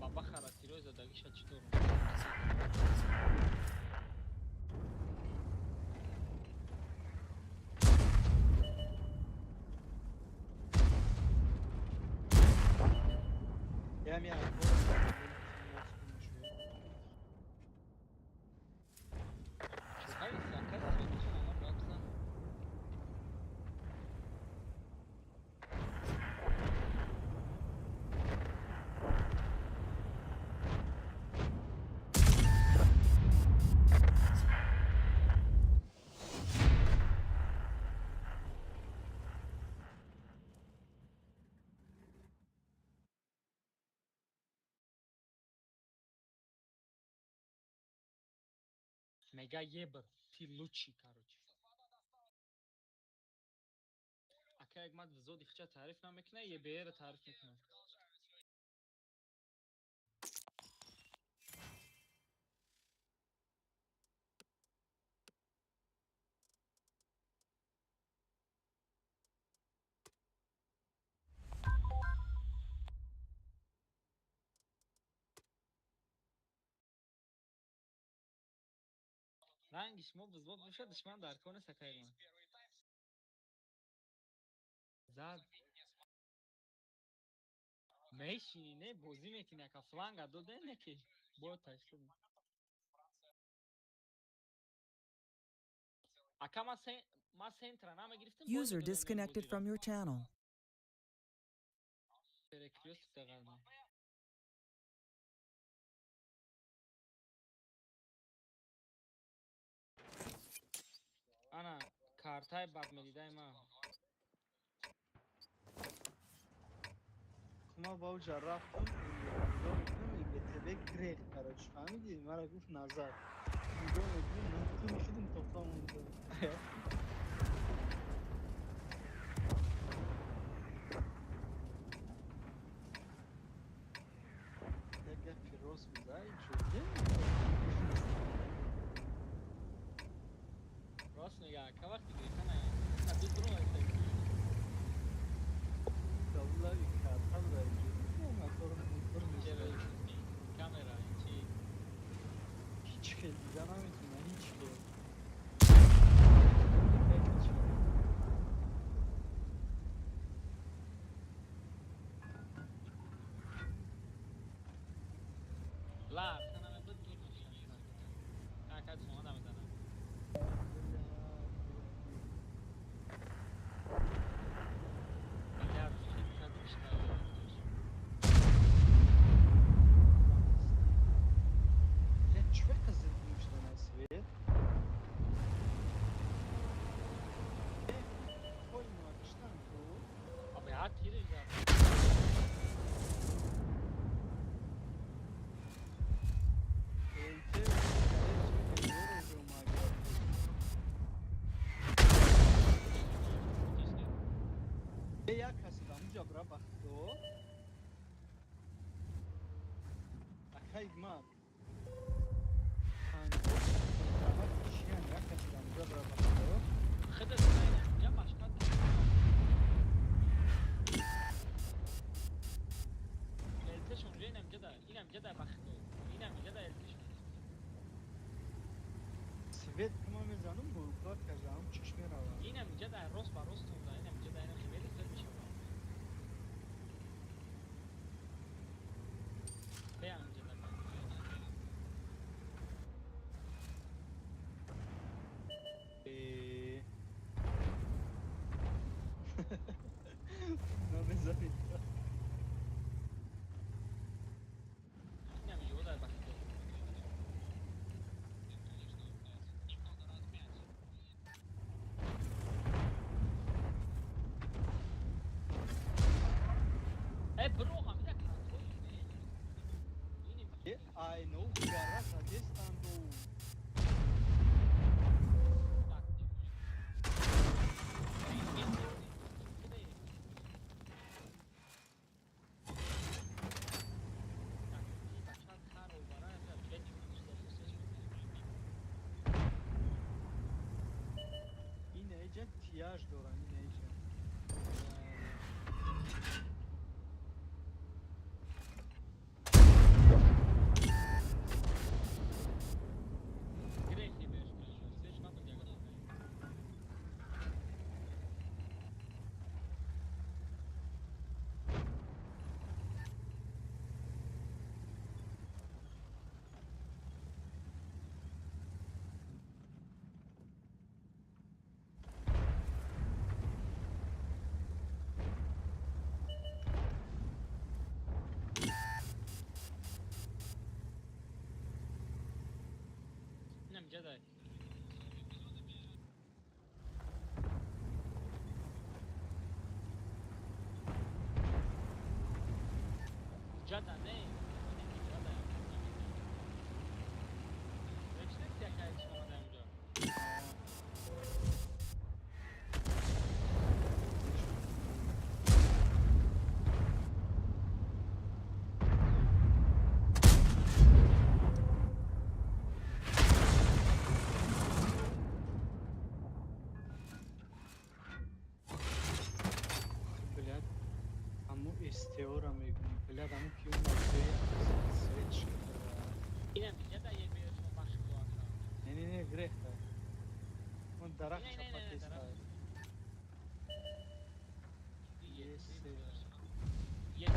Баба харатирои задагиша чӣ дорум? Ям як бор Чӯқаи ака сиёдишон ама бояд бизан. Мега ебр, ты лучший, короче. Ака як мад взоди хча таъриф намекуна, ебера таъриф мекуна. Ранги шумо взвод боша, душман дар кор нест, акайгон. Зад. Мешини, не, бозӣ мекунӣ, ака фланга доде, не ки бояд ташкил. Ака ма центра намегирифтем. User disconnected from your channel. Перекрёсток дағалма. Ана картай бад медидай ма. Ма ба уҷа рафтам, нигоҳ мекунам, ИБТБ грех, короче, фаҳмидӣ? Мара гуфт назар. Нигоҳ мекунам, натуни худам тофта монда. Як гапи рост бизай, чӯ. Рост мега, ака вақти гирифтана на ду дро. Як каси дамуҷа бира, ба худо. Акай ман. Чиян, як каси дамуҷа бира, ба худо. Худат инҷа машқат. Элтеш унҷа, инам ҷада, инам ҷада, ба худо. Инам ҷада элтеш. Свет кума мезанам, бо укладка жам чиш меравад. Инам ҷада, рост ба рост тунда, инам ҷада, инам хеле свет мешавад. Беам ҷада. Э. Намезанӣ. Инам ҷода, ба худо. Э, бро, ҳамида контрол не? Э, ай, ну, гара задестанду. Ин эҷа тияж дорам, ин эҷа. Ҷадай. Ҷада не. Ҷада. Речнест якай чӣ омада инҷо. Блядь, аму СТО-ра мегӯм. Блядь, аму ки омад свет шикара. Инам ҷада е беёшон бахши ака. Не, не, не, грехта. Он дарахт Не, не, не, чапа не, теста. Дарахт. Есе. Е.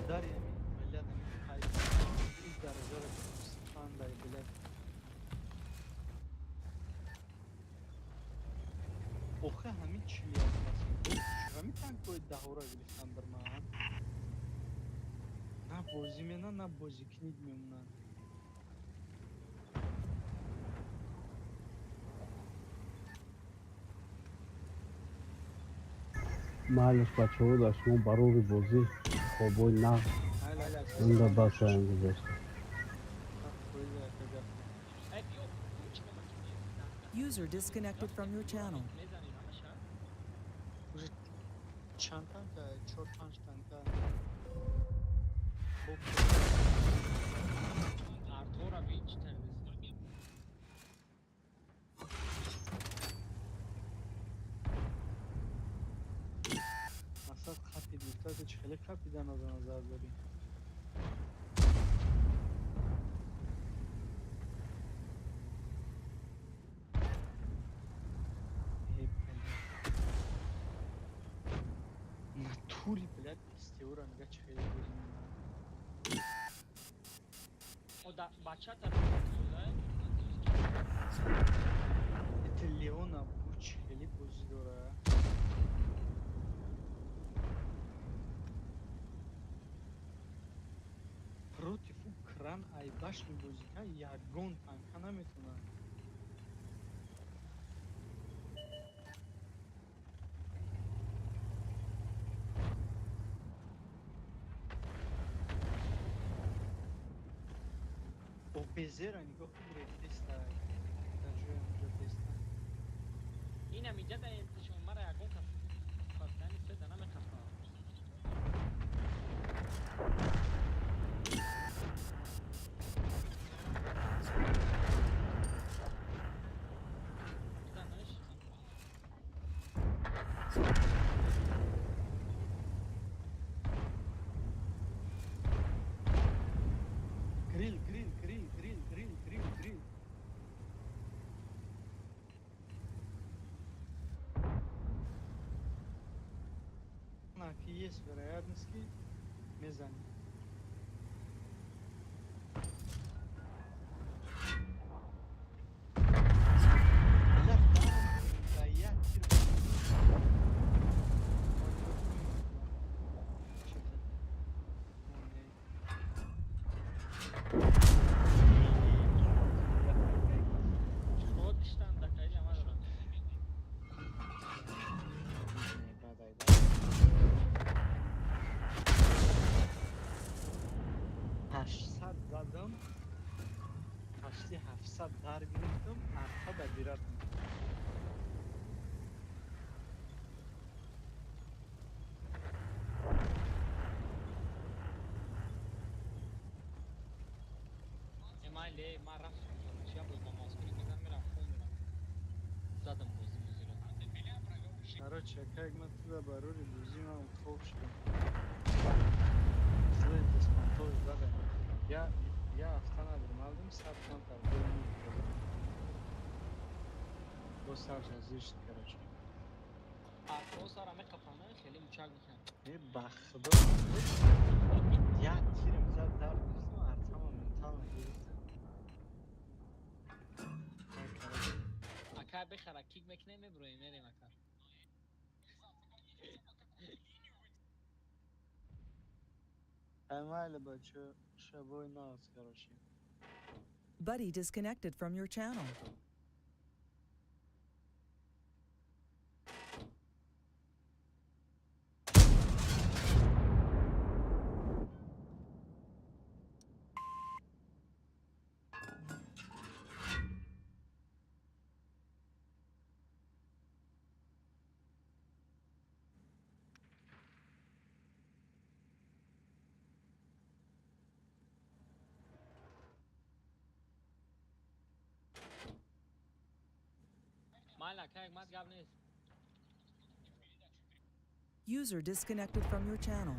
Дари ами, блядь, ами ҳай. Ин дараҷаро сифандай, блядь. Охе, ҳамин 41 кас. Ҳамин танкои даҳора гирифтан бір ман. На бозӣ мена, на бозӣ книг мемонанд. Майлаш, бачаҳо, дар шумо барори бозӣ, хобои нағз. Инда басаям гузашта. User disconnected from your channel. Мезанем ҳамаша. Уже чанд танка? Чор, панҷ танка. Хуб. Артора вич тардест. Масалан, қапи гуфта, ту чӣ хеле қапидан аз назар дорӣ? Э, блядь. Натури, блядь, СТО-ра нига чӣ хеле бозӣ мекунад. О, да, бачата. Это Леона Буч хеле бозӣ дора. Против ӯ кран ай башни бозӣ кард, ягон танка наметавонад. ОПЗ-ра нигоҳ кун, рехтеста. Дар ҷои ҳамҷо теста. Инам иҷа да элтишон мара ягон кас пастани седа намеқафа. Занаш. Грил, грил, грил, грил, грил, грил, грил. На, ки есть вероятность, ки мезанӣ. Бля, да, я тир- Чё-то. Ой, Ход киштан да кайли ама дорам. не, бадай, бадай. 800 задам, почти 700 дар гирифтам, арта ба диратам. Эмайле, ман рафтам, чия боз ба Москва мезанам, мерам хун мерам. Задам бозӣ музиро. Короче, как мы туда барори бозӣ, ман хоб шудам. Зле беспонтовый задам. Я ҳафта надорам, алдим сад камтар бой мекардам. Бо сарша зишт, короче. Артро сара меқапана, хеле мучак мекунам. Э, ба худо, як тирам зад, дар гирифтам, артама ментально гирифтам. Ай, короче. Ака бихара, кик мекунем, меброем, мерем ака. Ай, майли, бачо, шабои нағз, короче. Buddy disconnected from your channel. Майли ака, як мат гап нест. User disconnected from your channel.